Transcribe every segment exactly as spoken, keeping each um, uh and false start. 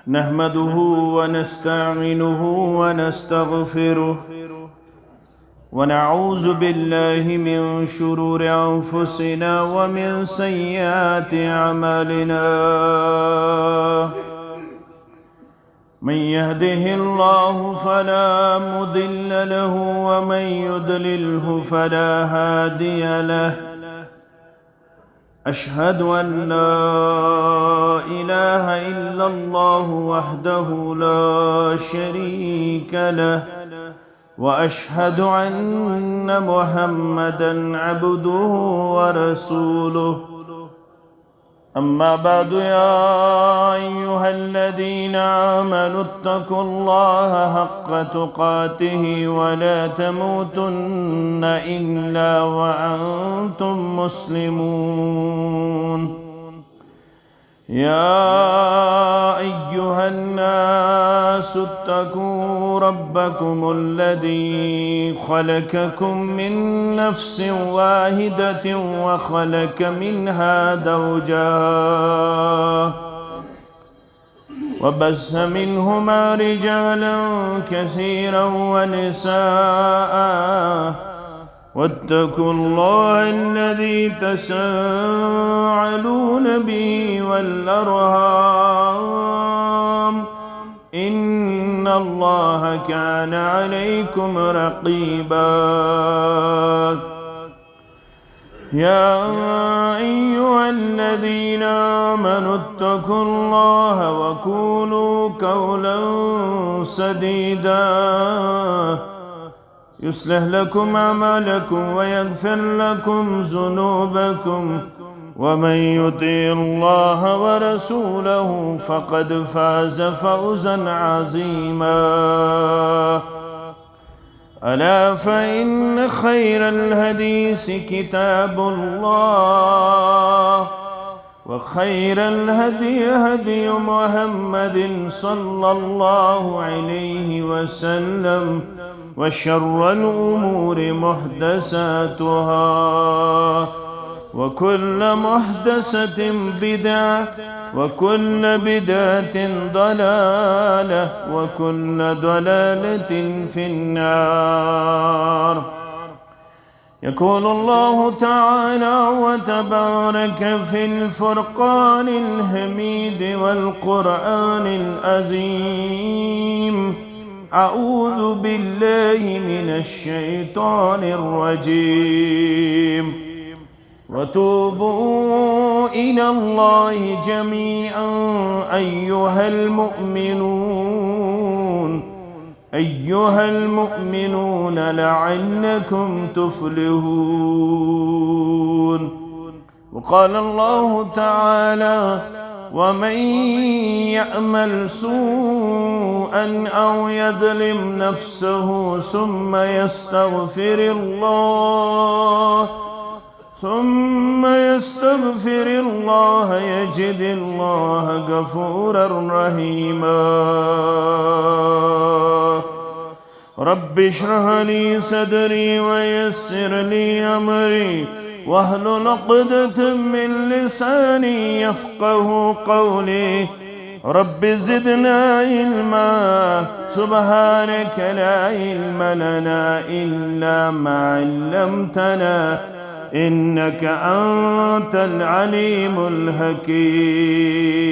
نحمده ونستعينه ونستغفره، ونعوذ بالله من شرور أنفسنا ومن سيئات أعمالنا. من يهده الله فلا مضل له، ومن يضلله فلا هادي له. أشهد أن لا إله إلا الله وحده لا شريك له، وأشهد أن محمدا عبده ورسوله. أما بعد، يا أيها الذين آمنوا اتقوا الله حق تقاته ولا تموتن إلا وأنتم مسلمون. يا أيها الناس اتقوا ربكم الذي خلقكم من نفس واحدة وخلق منها زوجها وبث منهما رجالا كثيرا ونساء، واتقوا الله الذي تساءلون به والأرحام، إن الله كان عليكم رقيبا. يا أيها الذين آمنوا اتقوا الله وقولوا قولا سديدا يصلح لكم أعمالكم ويغفر لكم ذنوبكم، ومن يطع الله ورسوله فقد فاز فوزا عظيما. ألا فإن خير الحديث كتاب الله، وخير الهدي هدي محمد صلى الله عليه وسلم، وشر الأمور محدثاتها، وكل محدثة بدعة، وكل بدعة ضلالة، وكل ضلالة في النار. يقول الله تعالى وتبارك في الفرقان الحميد والقرآن العظيم: أعوذ بالله من الشيطان الرجيم. وتوبوا إلى الله جميعا أيها المؤمنون، أيها المؤمنون لعلكم تفلحون. وقال الله تعالى: ومن يعمل سوءا أو يظلم نفسه ثم يستغفر الله، ثم يستغفر الله يجد الله غفورا رحيما. رب اشرح لي صدري ويسر لي أمري واحلل عقدة من لساني يفقه قولي. رب زدنا علما. سبحانك لا علم لنا إلا ما علمتنا إنك أنت العليم الحكيم.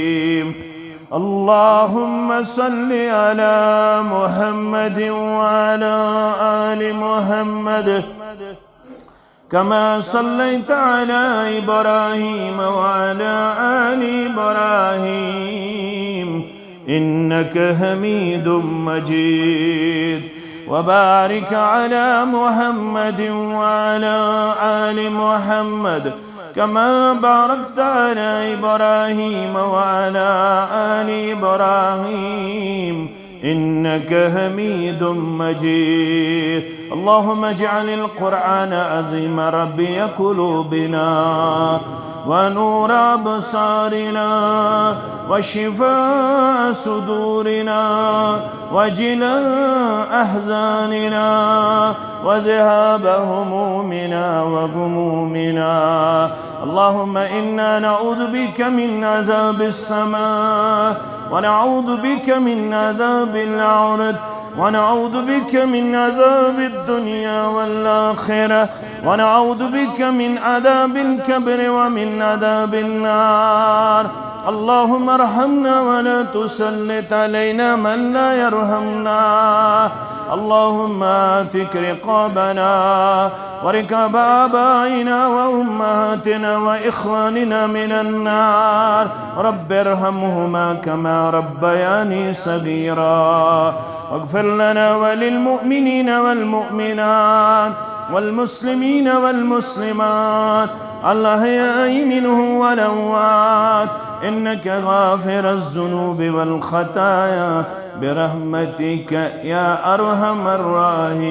اللهم صل على محمد وعلى آل محمد كما صليت على إبراهيم وعلى آل إبراهيم إنك حميد مجيد. وبارك على محمد وعلى آل محمد كما باركت على إبراهيم وعلى آل إبراهيم إنك حميد مجيد. اللهم اجعل القرآن عظيم ربيع قلوبنا، ونور أبصارنا وشفاء صدورنا وجلاء أحزاننا وذهاب همومنا وغمومنا. اللهم إنا نعوذ بك من عذاب السماء، ونعوذ بك من عذاب الأرض، ونعوذ بك من عذاب الدنيا والآخرة، ونعوذ بك من عذاب القبر ومن عذاب النار. اللهم ارحمنا ولا تسلط علينا من لا يرحمنا. اللهم اعتق رقابنا ورقاب آبائنا وأمهاتنا وإخواننا من النار. رب ارحمهما كما ربياني صغيرا. واغفر لنا وللمؤمنين والمؤمنات والمسلمين والمسلمات الأحياء منهم والأموات إنك غافر الذنوب والخطايا برحمتك يا أرحم الراحمين.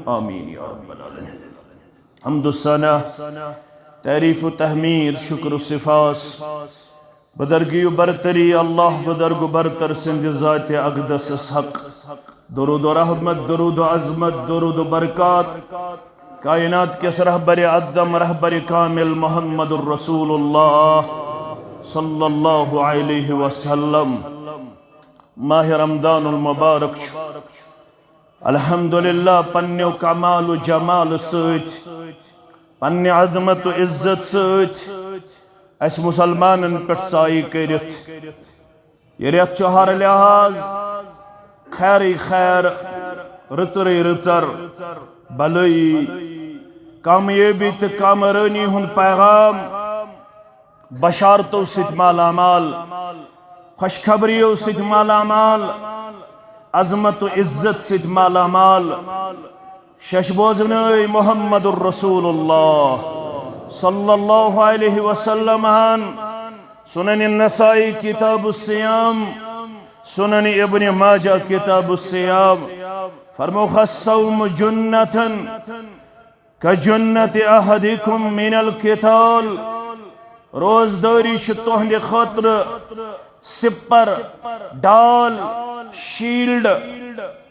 آمين يا رب العالمين. حمد و ثنا، تعریف و تحمید، شکر و سپاس، بزرگی و برتری اللہ بزرگ و برتر سند ذات اقدس حق۔ درود و رحمت، درود و عظمت، درود و برکات کائنات کس رہبر اعظم، رہبر کامل محمد الرسول اللہ صلی اللہ علیہ وسلم۔ ماہ رمضان المبارک چھُ۔ الحمدللہ، پننیو کمال و جمال سۭتۍ، پننہِ عظمت و عزت سۭتۍ اسہِ مسلمانن پٮ۪ٹھ سایہِ کٔرِتھ۔ یہِ رٮ۪تھ چھُ ہر لحاظ خیرٕے خیر، رٕژرٕے رٕژر، بلٲیی، کامیٲبی تہٕ کامرٲنی ہُنٛد پیغام بشارتو سۭتۍ مالا مال، خوشخبریو سۭتۍ مالا مال، عظمت و عزت سۭتۍ مالا مال۔ شش بوزنٲے محمد الرسول اللہ صلی اللہ علیہ وسلم ہن۔ سنن النسائی کتاب الصیام، سنن ابن ماجہ کتاب الصیام۔ فرموخ، الصوم جنة كجنة أحدكم من القتال۔ روزدٲری چھِ تُہنٛدِ خٲطرٕ سِپر، ڈال، شیٖلڈ۔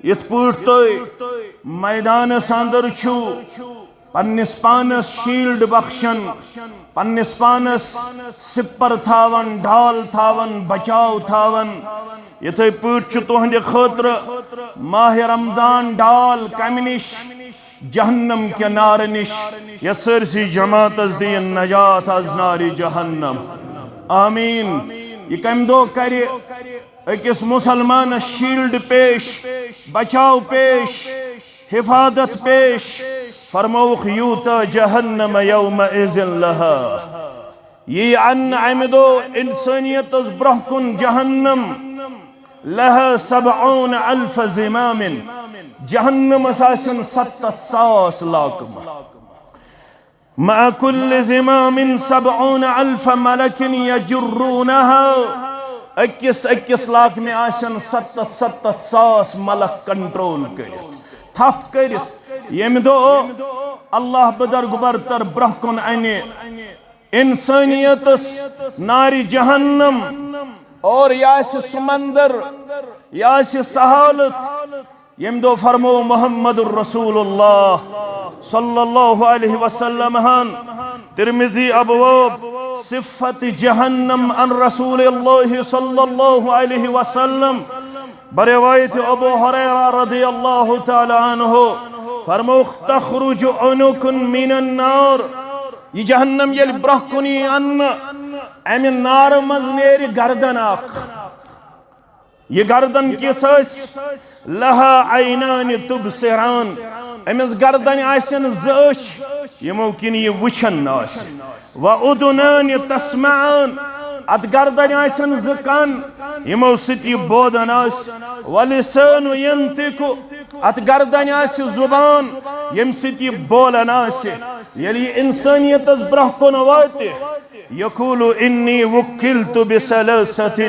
یِتھ پٲٹھۍ تُہۍ میدانس اندر چھِو پننِس پانس شیٖلڈ بخشان، پننِس پانس سِپر تھاوان، ڈال تھاوان، بچاو تھاوان، یِتھے پٲٹھۍ چھُ تُہنٛدِ خٲطرٕ ماہ رمضان ڈال کمہِ نِش؟ جہنم کہِ نارٕ نِش۔ یتھ سٲرسٕے جماعتس دِیِن نجات از نارِ جہنم۔ آمین۔ یہِ کمہِ دۄہ کرِ أکِس مسلمانس شیٖلڈ پیش، بچاو پیش، حفاظت پیش؟ فرمووُکھ، یوٗتاہ جہنم یومئذ لہا۔ یی انہٕ امہِ دۄہ انسٲنیتس برونٛہہ کُن جہنم، لہا سبعون الف زمام، جہنمس آسن ستتھ ساس لاکمہٕ۔ مع كل زمام سبعون الف ملك يجرونها، أکِس أکِس لاکمہِ آسن ستتھ ستتھ ساس ملک کنٹرول کٔرِتھ، تھپھ کٔرِتھ۔ ییٚمہِ دۄہ اللہ بزرگ برتر برونٛہہ کُن انہِ انسانیتس نارِ جہنم، اور یہِ آسہِ سمندر، یہِ آسہِ سہالت۔ ییٚمہِ دۄہ فرموو محمد رسول اللہ صلی اللہ علیہ وسلم ہن، ترمذی ابواب، صفت جہنم عن رسول اللہ صلی اللہ علیہ وسلم، بروایت ابو ہریرہ رضی اللہ تعالی عنہ، فرمووُکھ، تخرج عنق من النار۔ یہِ جہنم ییٚلہِ برونٛہہ کُن یی اننہٕ، امہِ نارٕ منٛز نیرِ گردن اکھ۔ یہِ گردن کِژھ ٲسۍ؟ لہا عینان تبصران۔ أمِس گردنہِ آسن زٕ أچھ، یِمو کِنۍ یہِ وٕچھان آسہِ۔ و اذنان تسمعان۔ اتھ گردنہِ آسن زٕ کن، یِمو سۭتۍ یہِ بوزان آسہِ۔ و لسان ینطق۔ اتھ گردنہِ آسہِ زبان، ییٚمہِ سۭتۍ یہِ بولان آسہِ۔ ییٚلہِ یہِ انسٲنیتس برونٛہہ کُن واتہِ، یقول انی وکلت بثلاثة۔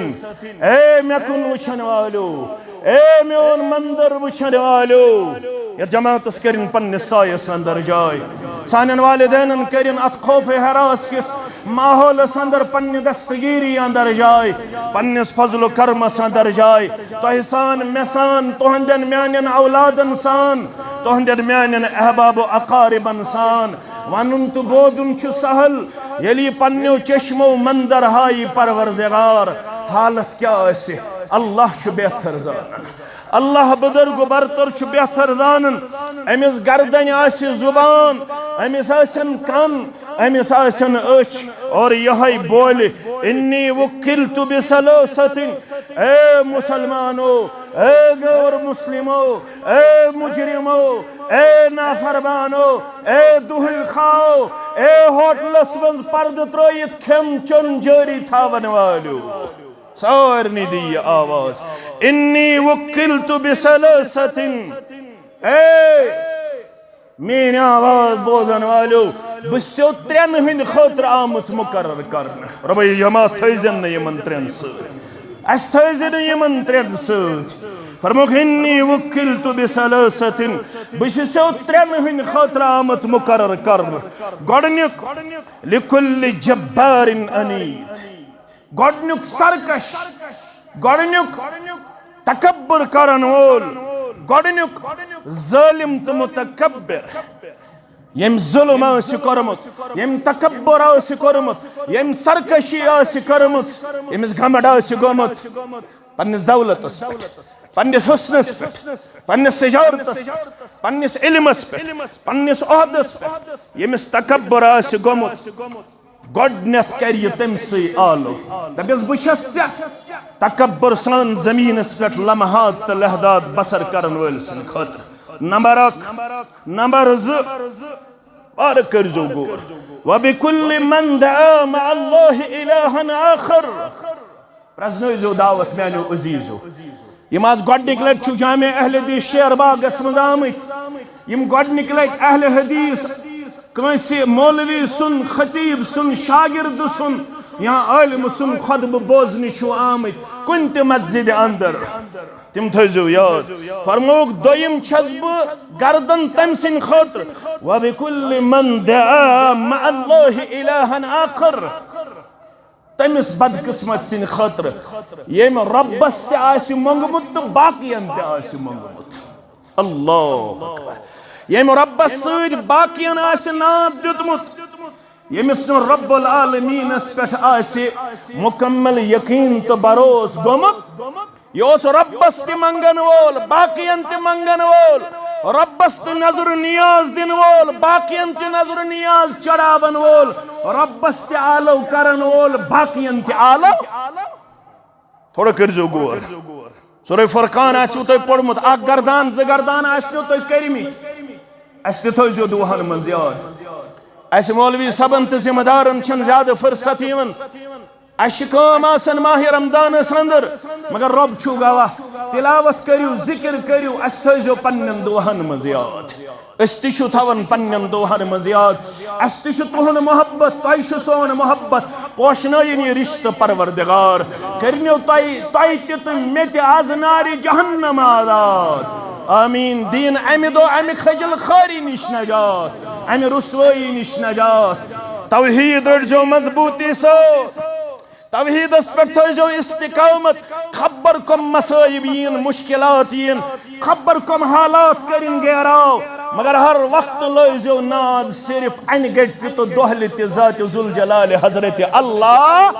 اے مےٚ کُن وٕچھن والیو، اے میون منظر وٕچھن والیو، یتھ جماعتس کٔرِن پننِس سایس اندر جاے۔ سانٮ۪ن والدینن کٔرِن اتھ خوف ہراس کِس ماحولس اندر پننہِ دستگیری اندر جاے، پننِس فضل و کرمس اندر جاے۔ تۄہہِ سان، مےٚ سان، تُہنٛدٮ۪ن میانٮ۪ن اولادن سان، تُہنٛدٮ۪ن میانٮ۪ن احباب و اقاربن سان ونُن تہٕ بوزُن چھُ سہل۔ ییٚلہِ یہِ پننیو چشمو منظر ہایہِ پروردگار، حالت کیٛاہ آسہِ، اللہ چھُ بہتر زانان۔ اللہ بزرگ و برتر چھُ بہتر زانان۔ أمِس گردنہِ آسہِ زُبان، أمِس آسن کن، أمِس آسن أچھ، اور یِہوٚے بولہِ، "انی وکلت بثلاثة"۔ اے مسلمانو، اے غیر مسلمو، اے مجرمو، اے نافرمانو، اے دُہٕلۍ خاو، اے ہوٹلس منٛز پردٕ ترٲیِتھ کھٮ۪ن چٮ۪ن جٲری تھاون والیو۔ سارنٕے دِیہِ یہِ آواز، "انی وکلت بثلاثة"۔ اے میٲنۍ آواز بوزن والیو، بہٕ چھُسو ترٛٮ۪ن ہٕنٛدِ خٲطرٕ آمٕژ مُقرر کرنہٕ۔ رۄبے، یہِ ما تھٲیزٮ۪ن نہٕ یِمن ترٛٮ۪ن سۭتۍ، اَسہِ تھٲیزِ نہٕ یِمن ترٛٮ۪ن سۭتۍ۔ فرمووُکھ، "انی وکلت بثلاثة"، بہٕ چھُسو ترٛٮ۪ن ہٕنٛدِ خٲطرٕ آمُت مُقرر کرنہٕ۔ گۄڈٕنیُک، "لکل جبار عنید"، گۄڈٕنیُک سرکش، گۄڈٕنیُک تکبر کرن وول، گۄڈٕنیُک ظٲلم تہٕ متکبر، ییٚمۍ ظلم آسہِ کوٚرمُت، ییٚمۍ تکبر آسہِ کوٚرمُت، ییٚمۍ سرکشی آسہِ کٔرمٕژ، ییٚمِس گھمنڈ آسہِ گوٚمُت پننِس دولتس پٮ۪ٹھ، پننِس حسنس پٮ۪ٹھ، پننِس تجارتس پٮ۪ٹھ، پننِس علمس پٮ۪ٹھ، پننِس عہدس پٮ۪ٹھ، ییٚمِس تکبر آسہِ گوٚمُت، گۄڈٕنیتھ کرِ یہِ تٔمۍ سٕے آلو۔ دپٮ۪س، بہٕ چھَس ژےٚ تکبر سان زمینس پٮ۪ٹھ لمحات تہٕ لحظات بسر کرن وٲلۍ سٕنٛدِ خٲطرٕ نمبر اکھ۔ نمبر زٕ، وارٕ کٔرۍزیو غور۔ وبکل من دعا مع اللہ الہا آخر۔ پرزنٲوزیو دعوت میانیو عزیزو۔ یِم آز گۄڈٕنِکۍ لٹہِ چھِو جامع اہل حدیث شیر باغس منٛز آمٕتۍ، یِم گۄڈٕنِکۍ لٹہِ اہل حدیث کٲنٛسہِ مولوی سُنٛد، خطیب سُنٛد، شاگرد سُنٛد یا عالم سُنٛد خطبہٕ بوزنہِ چھِو آمٕتۍ کُنہِ تہِ مسجد اندر، تِم تھٲیزیو یاد۔ فرمووُکھ، دوٚیِم چھَس بہٕ گردن تٔمۍ سٕنٛدِ خٲطرٕ، وبکل من دعا مع اللہ الہا آخر۔ تٔمِس بدقسمت سٕنٛدِ خٲطرٕ، ییٚمۍ رۄبس تہِ آسہِ موٚنگمُت تہٕ باقین تہِ آسہِ موٚنگمُت۔ اللہ اکبر۔ ییٚمۍ رۄبس سۭتۍ باقین آسہِ ناد دیُتمُت، ییٚمِس نہٕ رب العالمینس پٮ۪ٹھ آسہِ مکمل یقین تہٕ بھروسہٕ گوٚمُت، یہِ اوس رۄبس تہِ منگن وول، باقین تہِ منگن وول، رۄبس تہِ نظر نیاز دِنہٕ وول، باقین تہِ نظر نیاز چڑاون وول، رۄبس تہِ آلو کرن وول، باقین تہِ آلو۔ تھوڑا کٔرزیو غور۔ سورہ فرقان آسِو تۄہہِ پوٚرمُت، اکھ گردان، زٕ گردان آسنو تۄہہِ کٔرمٕتۍ۔ اسہِ تہِ تھٲیزیو دُعاہن منٛز یاد۔ اسہِ مولوی صٲبن تہٕ ذمہ دارن چھنہٕ زیادٕ فرصت یِوان۔ اسہِ چھِ کٲم آسان ماہِ رمضانس اندر، مگر رۄب چھُ گواہ، تلاوت کٔرِو، ذکر کٔرِو، اسہِ تھٲیزیو پننٮ۪ن دُعاہن منٛز یاد۔ أسۍ تہِ چھِو تھاوان پننٮ۪ن دُعاہن منٛز یاد۔ اسہِ تہِ چھُ تُہُنٛد محبت، تۄہہِ چھُ سون محبت۔ پوشنٲیِن یہِ رشتہٕ پروردگار۔ کٔرِنو تۄہہِ، تۄہہِ تہِ تہٕ مےٚ تہِ از نارِ جہنم آزاد۔ آمین۔ دِیِن امہِ دۄہ امہِ خجل خوٲری نِش نجات، امہِ رسوٲیی نِش نجات۔ توحید رٔٹزیو مضبوٗطی سۭتۍ۔ توحیدس پٮ۪ٹھ تھٲیزیو استقامت۔ خبر کم مصائب یِن، مشکلات یِن، خبر کم حالات کٔرِن گیراو، مگر ہر وقت لٲیزیو ناز صرف انہِ گٹہِ تہِ تہٕ دۄہلہِ تہِ ذات ذوالجلال حضرت اللہ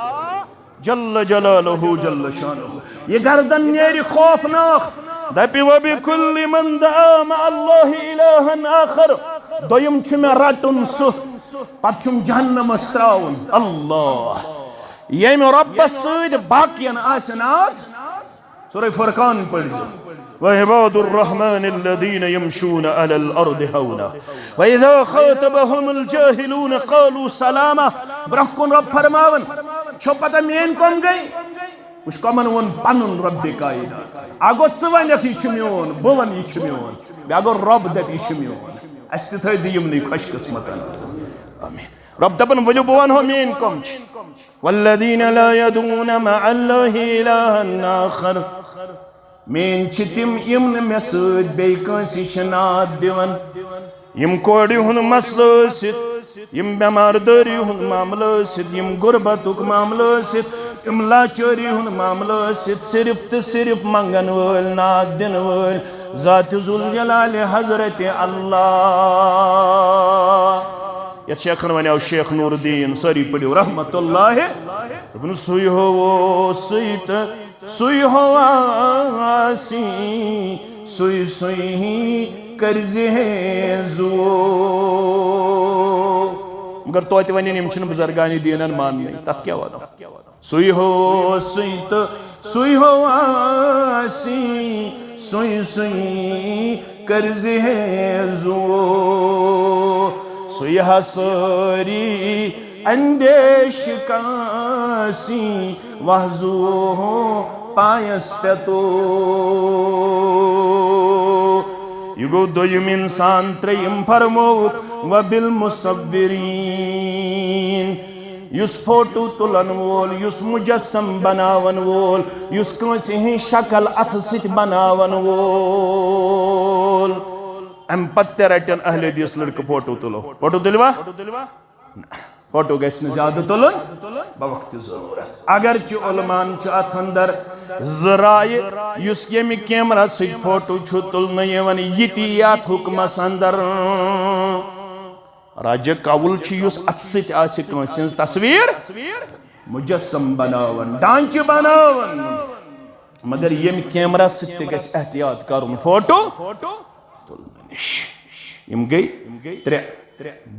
جل جلالہ جل شانہ۔ یہِ گردن نیرِ خوفناک۔ دپہِ، وبکل من دعا مع اللہ الہا آخر۔ دوٚیِم چھُ مےٚ رٹُن سُہ، پتہٕ چھُم جہنمس تراوُن۔ اللہ۔ ییٚمہِ رۄبس سۭتۍ باقین آسہِ ناد۔ سورہ فرقان پٔرزیو۔ وعباد الرحمن الذين يمشون على الأرض هونا وإذا خاطبهم الجاهلون قالوا سلاما۔ برونٛہہ کُن رۄب فرماوان، چھو پتہ میٲنۍ کۄم گٔے؟ وٕچھ، کۄمن ووٚن پنُن رۄبِ کائنات۔ اکھ گوٚو ژٕ ونکھ، یہِ چھُ میون، بہٕ ونہٕ، یہِ چھُ میون۔ بیاکھ گوٚو رۄب دپہِ، یہِ چھُ میون۔ اسہِ تہِ تھٲیزِ یِمنٕے خۄش قسمتن۔ آمین۔ رۄب دپان، ؤلِو بہٕ ونہو میٲنۍ کۄم چھِ۔ والذين لا يدعون مع الله إلها آخر۔ میٲنۍ چھِ تِم، یِم نہٕ مےٚ سۭتۍ بیٚیہِ کٲنٛسہِ چھِ ناد دِوان۔ یِم کورِ ہُنٛد مسلہٕ ٲسِتھ، یِم بٮ۪مار دٲری ہُنٛد معاملہٕ ٲسِتھ، یِم غربتُک معاملہٕ ٲسِتھ، یِم لاچٲری ہُنٛد معاملہٕ ٲسِتھ، صرف تہٕ صرف منٛگن وٲلۍ، نعت دِنہٕ وٲلۍ، ذات ذوالجلال حضرت اللہ۔ یتھ شیخن ونیو شیخ نور الدین، سٲری پٔرِو رحمت اللہ۔ دوٚپُن، سُے ہو اوسُے تہٕ سُے ہو آسی، سُے سُے کٔرزِ ہے زُو۔ مگر توتہِ ونن، یِم چھِنہٕ بزرگان دیٖنن ماننٕے، تتھ کیٛاہ ونو؟ سُے ہو اوسُے تہٕ سُے ہو آسی، سُے سُے کٔرزِ ہے زُو۔ سُے ہا سٲری اندیش کاسی، وہزو پایس پتو۔ یہِ گوٚو دوٚیِم انسان، ترٛیٚیِم فرمووُکھ، وبالمصورین۔ یُس فوٹو تُلن وول، یُس مجسم بناون وول، یُس کٲنٛسہِ ہٕنٛز شکل اتھٕ سۭتۍ بناون وول۔ امہِ پتہٕ تہِ رٹن اہل حدیث لڑکہٕ فوٹو تُلو۔ فوٹو تُلوا؟ فوٹو گژھِ نہٕ زیادٕ تُلُن بوقتِ ضروٗرت۔ اگرچہِ علماہن چھُ اتھ اندر زٕ رایہِ، یُس ییٚمہِ کیمرہ سۭتۍ فوٹو چھُ تُلنہٕ یِوان، یہِ تہِ یی اتھ حُکمس اندر۔ راجہ قول چھُ یُس اتھٕ سۭتۍ آسہِ کٲنٛسہِ ہٕنٛز تصویر مجسم بناوان، ڈانچہِ بناوان، مگر ییٚمہِ کیمرہ سۭتۍ تہِ گژھِ احتیاط کرُن فوٹو تُلنہٕ نِش۔ یِم گٔے ترٛےٚ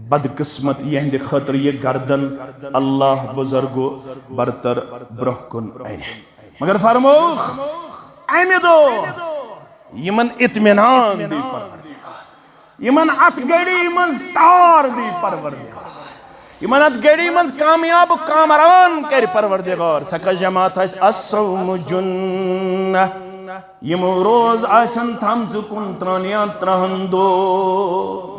بدقسمت، یِہنٛدِ خٲطرٕ یہِ گردن اللہ بزرگو برتر برونٛہہ کُن انہِ۔ مگر فرمووُکھ، امہِ دۄہ یِمن اطمینان دی پروردگار، یِمن اتھ گڑی منٛز تار دی پروردگار، یِمن اتھ گڑی منٛز کامیاب و کامران کرِ پروردگار۔ سۄ کۄس جماعت آسہِ؟ الصوم جنہ۔ یِمو روز آسن تھامژٕ کُن ترٛہن یا ترٛہن دۄہ۔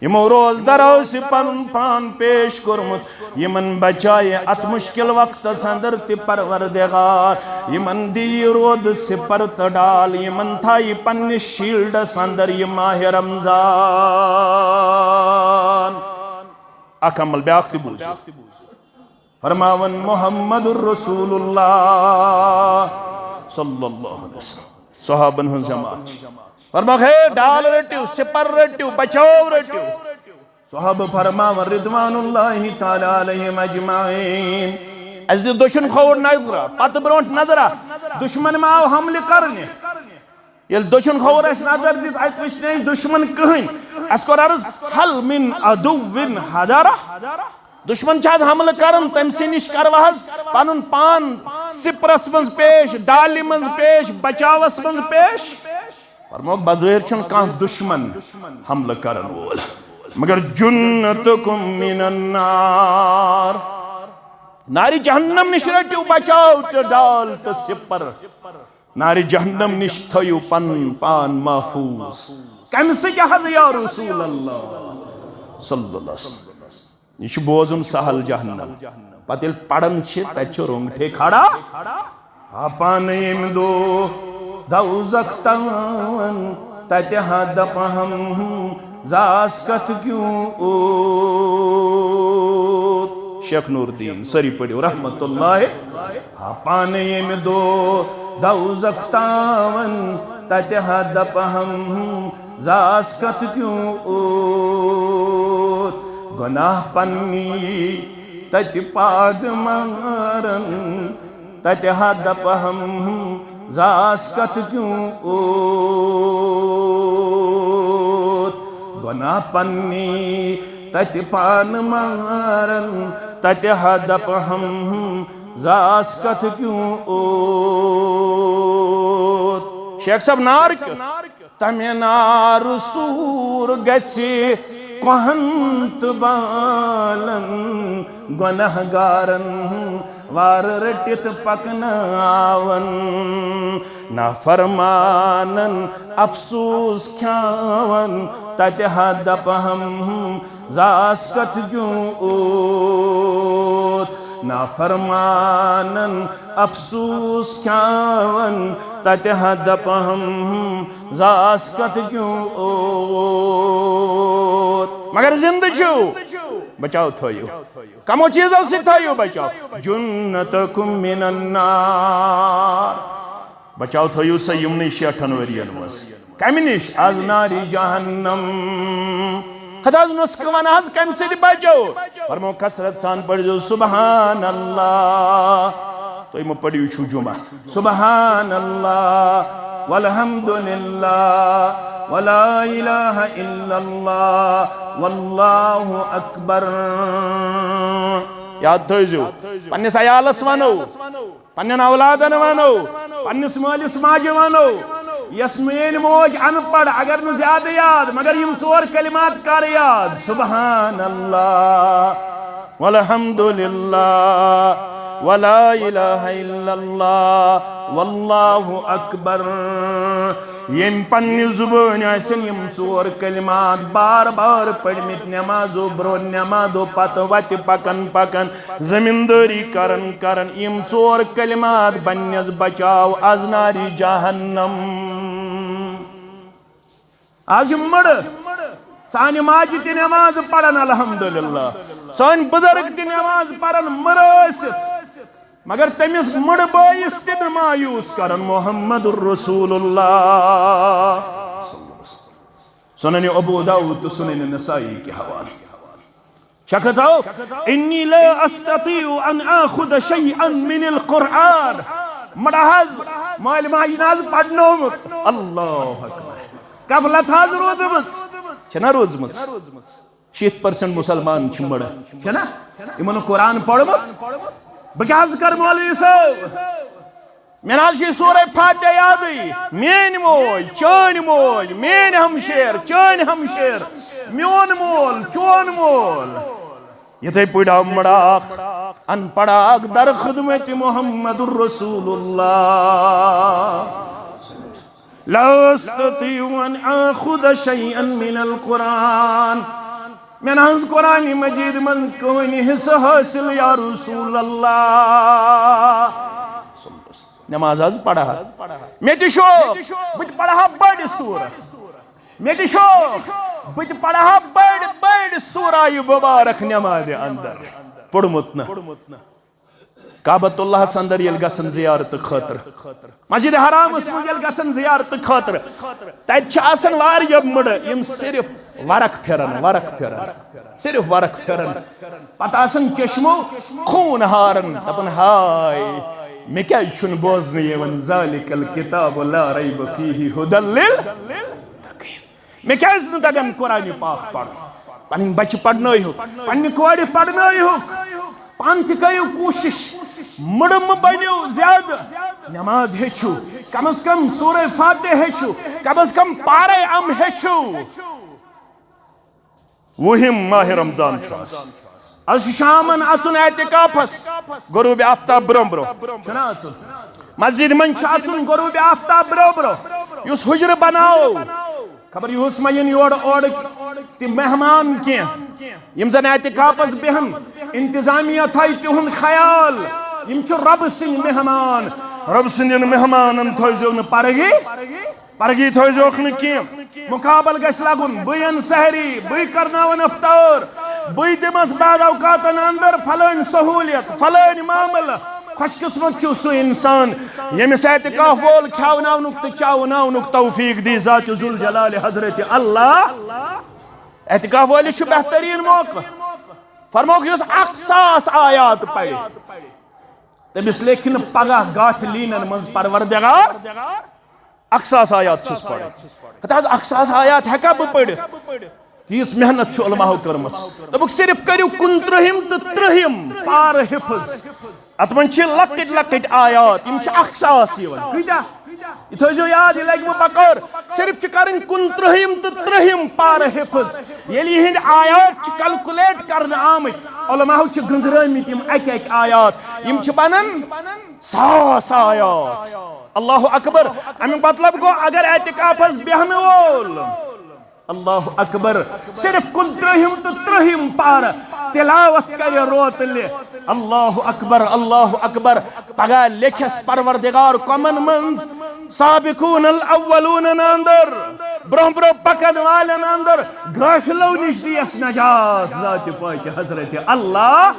یِمو روزدارو سِ پنُن پان پیش کوٚرمُت، یِمن بچایہِ اتھ مشکل وقتس اندر تہِ پروردگار، یِمن دِیہِ رود سپر تہٕ ڈال، یِمن تھایہِ پننِس شیلڈس اندر یہِ ماہِ رمضان۔ اکھ عمل بیاکھ تہِ بوٗزِو۔ فرماوان محمد رسول اللہ صلی اللہ علیہ وسلم۔ صحابن ہٕنٛز جماعت چھِ۔ فرماوان، ہے ڈال رٔٹِو، سپر رٔٹِو، بچاو رٔٹِو۔ صحابہٕ فرماوان رضوان اللہ تعالیٰ علیہم اجمعین۔ اسہِ دِژ دٔچھُن کھووُر نظرہ، پتہٕ برونٛٹھ نظرہ، دشمن ما آو حملہٕ کرنہِ؟ ییٚلہِ دٔچھُن کھووُر اَسہِ نظر دِژ، اَتہِ وٕچھ نہٕ اَسہِ دُشمن کٕہٕنۍ۔ اَسہِ کوٚر عرض، "هل من عدو حضرہ؟" دُشمن چھا حظ حملہٕ کران؟ تٔمۍ سٕے نِش کروٕ حظ پنُن پان سپرس منٛز پیش، ڈالہِ منٛز پیش، بچاوس منٛز پیش؟ فرمو، بظٲہر چھُنہٕ کانٛہہ دُشمن حملہٕ کرن وول، مگر جنتکم من النار۔ نارِ جہنم نِش رٔٹِو بچاو تہٕ ڈال تہٕ سپر۔ نارِ جہنم نِش تھٲیِو پنُن پان محفوظ۔ کمہِ سۭتۍ حظ یا رسول اللہ؟ صلی اللہ علیہ وسلم۔ یہِ چھُ بوزُن سہل جہنم۔ پتہٕ ییٚلہِ پران چھِ، تتہِ چھُ رونٛگٹھے کھڑا۔ ہا پانہٕ ییٚمہِ دۄہ دوزخ تاوان، تتہِ ہا دپہم زاس کتھ کیوں اوت۔ شیخ نور الدین، سٲری پٔرِو رحمت اللہ۔ ہا پانہٕ ییٚمہِ دۄہ دوزخ تاوان، تتہِ ہا دپہم زاس کتھ کیوں اوت۔ گناہ پننی تتہِ پاد مارن، تتہِ ہا دپہم زاس کتھ کیوں اوت۔ گناہ پننی تتہِ پان مارن، تتہِ ہا دپہم زاس کتھ کیوں اوت۔ شیخ صاحب، نار کیُتھ؟ تمہِ نارٕ سوٗر گژھِ کۄہن تہٕ بالن، گۄناہ گارن وارٕ رٔٹِتھ پکناون۔ نافرمانن افسوس کھیاون، تتہِ ہا دپہم زاس کتھ کیوں اوت۔ نافرمانن افسوس کھیاون، تتہِ ہا دپہم زاس کتھ کیوں اوت۔ مگر زندٕ چھِو، بچاو تھٲیِو۔ کمو چیزو سۭتۍ تھٲیِو بچاو؟ جنتکم من النار۔ بچاو تھٲیِو سا یِمنٕے شیٹھن ؤرین منٛز۔ کمہِ نِش؟ از ناری جہنم۔ ہتہٕ حظ نسخہٕ ونہٕ حظ کمہِ سۭتۍ بچو؟ فرمو کثرت سان پٔرزیو سبحان اللہ۔ تُہۍ مہٕ پٔرِو، یہِ چھُو جمعہ۔ سبحان اللہ والحمد للہ ولا الہ الا اللہ واللہ اکبر۔ یاد تھٲیزیو، پننِس عیالس ونو، پننٮ۪ن اولادن ونو، پننِس مٲلِس ماجہِ ونو، یۄس میٲنۍ موج ان پڑھ، اگر نہٕ زیادٕ یاد، مگر یِم ژور کلمات کر یاد، سبحان اللہ والحمد للہ ولا الہ الا اللہ واللہ اکبر۔ ییٚمۍ پننہِ زُبٲنۍ آسن یِم ژور کلمات بار بار پٔرمٕتۍ، نمازو برونٛہہ، نمازو پتہٕ، وتہِ پکان پکان، زمیٖندٲری کران کران، یِم ژور کلمات بننس بچاو از نارِ جہنم۔ از چھِ مٔڑٕ۔ سانہِ ماجہِ تہِ نماز پران الحمدللہ، سٲنۍ بزرگ تہِ نماز پران مٔرٕ ٲسِتھ، مگر تٔمِس مٔڑٕ بٲیِس تہِ نہٕ مایوس کران۔ محمد رسول اللہ۔ سنن ابو داؤد تہٕ سنن نسائی کہِ حوالہٕ۔ شخص آو، انی لا استطیع ان آخذ شیئا من القرآن۔ مڑا حظ، مٲلۍ ماجہِ نہٕ حظ پرنومُت۔ اللہ اکبر۔ غفلت حظ روٗزمٕژ۔ چھےٚ نا روٗزمٕژ؟ شیٖتھ پٔرسنٹ مسلمان چھِ مڑٕ۔ چھےٚ نا؟ یِمن نہٕ قرآن پوٚرمُت۔ بہٕ کیٛاہ حظ کرٕ مولوی صٲب؟ مےٚ نہ حظ چھِ سورہ فاتحہ یادٕے۔ میٲنۍ موج، چٲنۍ موج، میٲنۍ ہمشیر، چٲنۍ ہمشیر، میون مول، چون مول۔ یِتھے پٲٹھۍ آو مڑاکھ، ان پڑاکھ در خدمت محمد رسول اللہ۔ لا استطيع ان آخذ شيئا من القرآن۔ مےٚ نہ حظ قرآن مجید منٛز کٕہٕنۍ حصہٕ حٲصِل یا رسول اللہ۔ نماز حظ پرٕ ہا۔ مےٚ تہِ شوق، بہٕ تہِ پرٕ ہا بٔڑ سورہ۔ مےٚ تہِ شوق، بہٕ تہِ پرٕ ہا بٔڑ بٔڑ سورہ یہِ مبارک نمازِ اندر۔ پوٚرمُت نہٕ۔ کعبۃ اللہ اندر ییٚلہِ گژھن زیارت خٲطرٕ، مسجد حرامس منٛز ییٚلہِ گژھن زیارت خٲطرٕ، تتہِ چھِ آسان واریاہ مٔڑٕ، یِم صرف ورق پھرن، ورق پھرن، صرف ورق پھرن۔ پتہٕ آسان چشمو خوٗن ہاران، دپان، ہاے، مےٚ کیازِ چھُنہٕ بوزنہٕ یِوان، ذالک الکتاب لا ریب فیہ ہدی للمتقین۔ مےٚ کیازِ نہٕ تگان قرآن پاک پرُن؟ پنٕنۍ بچہِ پرنٲیہُکھ، پننہِ کورِ پرنٲیہُکھ، پانہٕ تہِ کٔرِو کوٗشش، مٔڑٕ مہٕ بٔنِو زیادٕ، نماز ہیٚچھِو، کم از کم سورہ فاتحہ ہیٚچھِو، کم از کم پارے ام ہیٚچھِو۔ وُہِم ماہِ رمضان چھُ آز۔ از چھُ شامن اژُن اعتکافس، غروب آفتاب برونٛہہ برونٛہہ۔ چھُنہ اژُن؟ مسجد منٛز چھُ اژُن غروب آفتاب برونٛہہ برونٛہہ۔ یُس حجرٕ بناوو، خبر یُہُس ما یِن یورٕ اورٕ تہِ مہمان کینٛہہ۔ یِم زن اعتکافس بیہن، انتظامیہ تھایہِ تِہُنٛد خیال۔ یِم چھِ رۄبہٕ سٕنٛدۍ مہمان۔ رۄبہٕ سٕنٛدٮ۪ن مہمانن تھٲیزیو نہٕ پرگی۔ پرگی تھٲیزیوکھ نہٕ کینٛہہ۔ مقابل گژھِ لگُن، بٕے انہٕ سحری، بٕے کرناون افطار، بٕے دِمس بعض اوقاتن اندر فلٲنۍ سہولیت، فلٲنۍ معاملہٕ۔ خوش قسمت چھُ سُہ انسان، ییٚمِس اعتکاف وول کھیاوناونُک تہٕ چاوناونُک توفیق دی ذات ذوالجلال حضرت اللہ۔ اعتکاف وٲلِس چھُ بہتریٖن موقعہٕ۔ فرموکھ، یُس اکھ ساس آیات پرِ، تٔمِس لیکھِ نہٕ پگاہ گاتھ لیٖنن منٛز پروردگار اکھ ساس آیات چھُس پرٕنۍ۔ ہتہٕ حظ، اکھ ساس آیات ہیٚکا بہٕ پٔرِتھ؟ تیٖژ محنت چھُ علماہو کٔرمٕژ۔ دوٚپُکھ، صرف کٔرِو کُنترٕہِم تہٕ ترٕٛہِم پارٕ حفظ۔ اتھ منٛز چھِ لۄکٕٹۍ لۄکٕٹۍ آیات، یِم چھِ اکھ ساس یِوان۔ کۭتیاہ؟ یہِ تھٲیزیو یاد، یہِ لگہِ وۄنۍ بکار۔ صرف چھِ کرٕنۍ کُنترٕٛہِم تہٕ ترٕٛہِم پارٕ حفظ۔ ییٚلہِ یِہنٛدۍ آیات چھِ calculate کرنہٕ آمٕتۍ، علماہو چھِ گٔنٛزرٲومٕتۍ یِم اکہِ اکہِ آیات، یِم چھِ بنان ساس آیات۔ اللہ اکبر۔ امیُک مطلب گوٚو، اگر اعتکافس بیہنہٕ وول اللہ اکبر۔ صرف کُنترٛہِم تہٕ ترٛہِم پارٕ تلاوت کرِ روتلہِ۔ اللہ اکبر، اللہ اکبر۔ پگاہ لیکھس پروردگار کمن منٛز؟ سابقون الاولون اندر، برونٛہہ برونٛہہ پکن والٮ۪ن اندر، غافلو نِش دیس نجات ذات پاک حضرت اللہ۔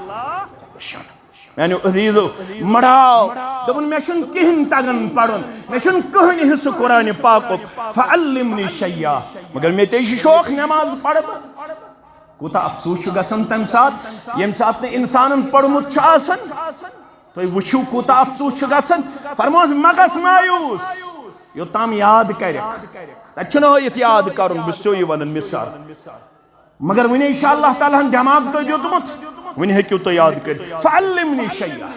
میانیو عزیزو، مڑاو۔ دوٚپُن، "مےٚ چھُنہٕ کِہیٖنۍ تگان پرُن، مےٚ چھُنہٕ کٕہٕنۍ حصہٕ قرآنِ پاکُک، فعلمنی شیئا، مگر مےٚ تہِ چھُ شوق نٮ۪ماز پرٕ بہٕ۔" کوٗتاہ افسوٗس چھُ گژھان تَمہِ ساتہٕ، ییٚمہِ ساتہٕ نہٕ اِنسانَن پوٚرمُت چھُ آسان۔ تُہۍ وٕچھِو، کوٗتاہ افسوٗس چھُ گژھان۔ فرموس، "مہ گژھ مایوٗس، یوٚتام یاد کرکھ۔" تَتہِ چھُنہٕ ہٲیِتھ یاد کرُن، بہٕ چھُسو یہِ وَنان مثال۔ مگر وۄنۍ چھُ اللہ تعالیٰ ہن دٮ۪ماغ تۄہہِ دیُتمُت، وۄنۍ ہیٚکِو تُہۍ یاد کٔرِتھ۔ فعلمنی شیئا،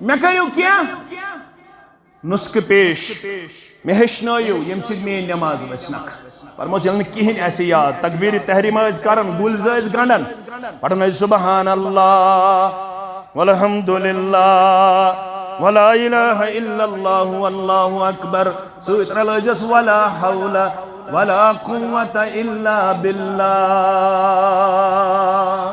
مےٚ کٔرِو کینٛہہ نسخہٕ پیش، مےٚ ہیٚچھنٲیِو، ییٚمہِ سۭتۍ میٲنۍ نٮ۪ماز وَسہِ نکھٕ۔ فرموس، ییٚلہِ نہٕ کِہیٖنۍ آسہِ یاد، تکبیٖرِ تحریٖمہ ٲسۍ کران، گُلۍ زٕ ٲسۍ گنٛڈان، پران ٲسۍ سبحان اللہ، والحمد للہ، ولا الہ الا اللہ، واللہ اکبر۔ سۭتۍ رلٲوزٮ۪س ولا حول ولا قوة الا باللہ۔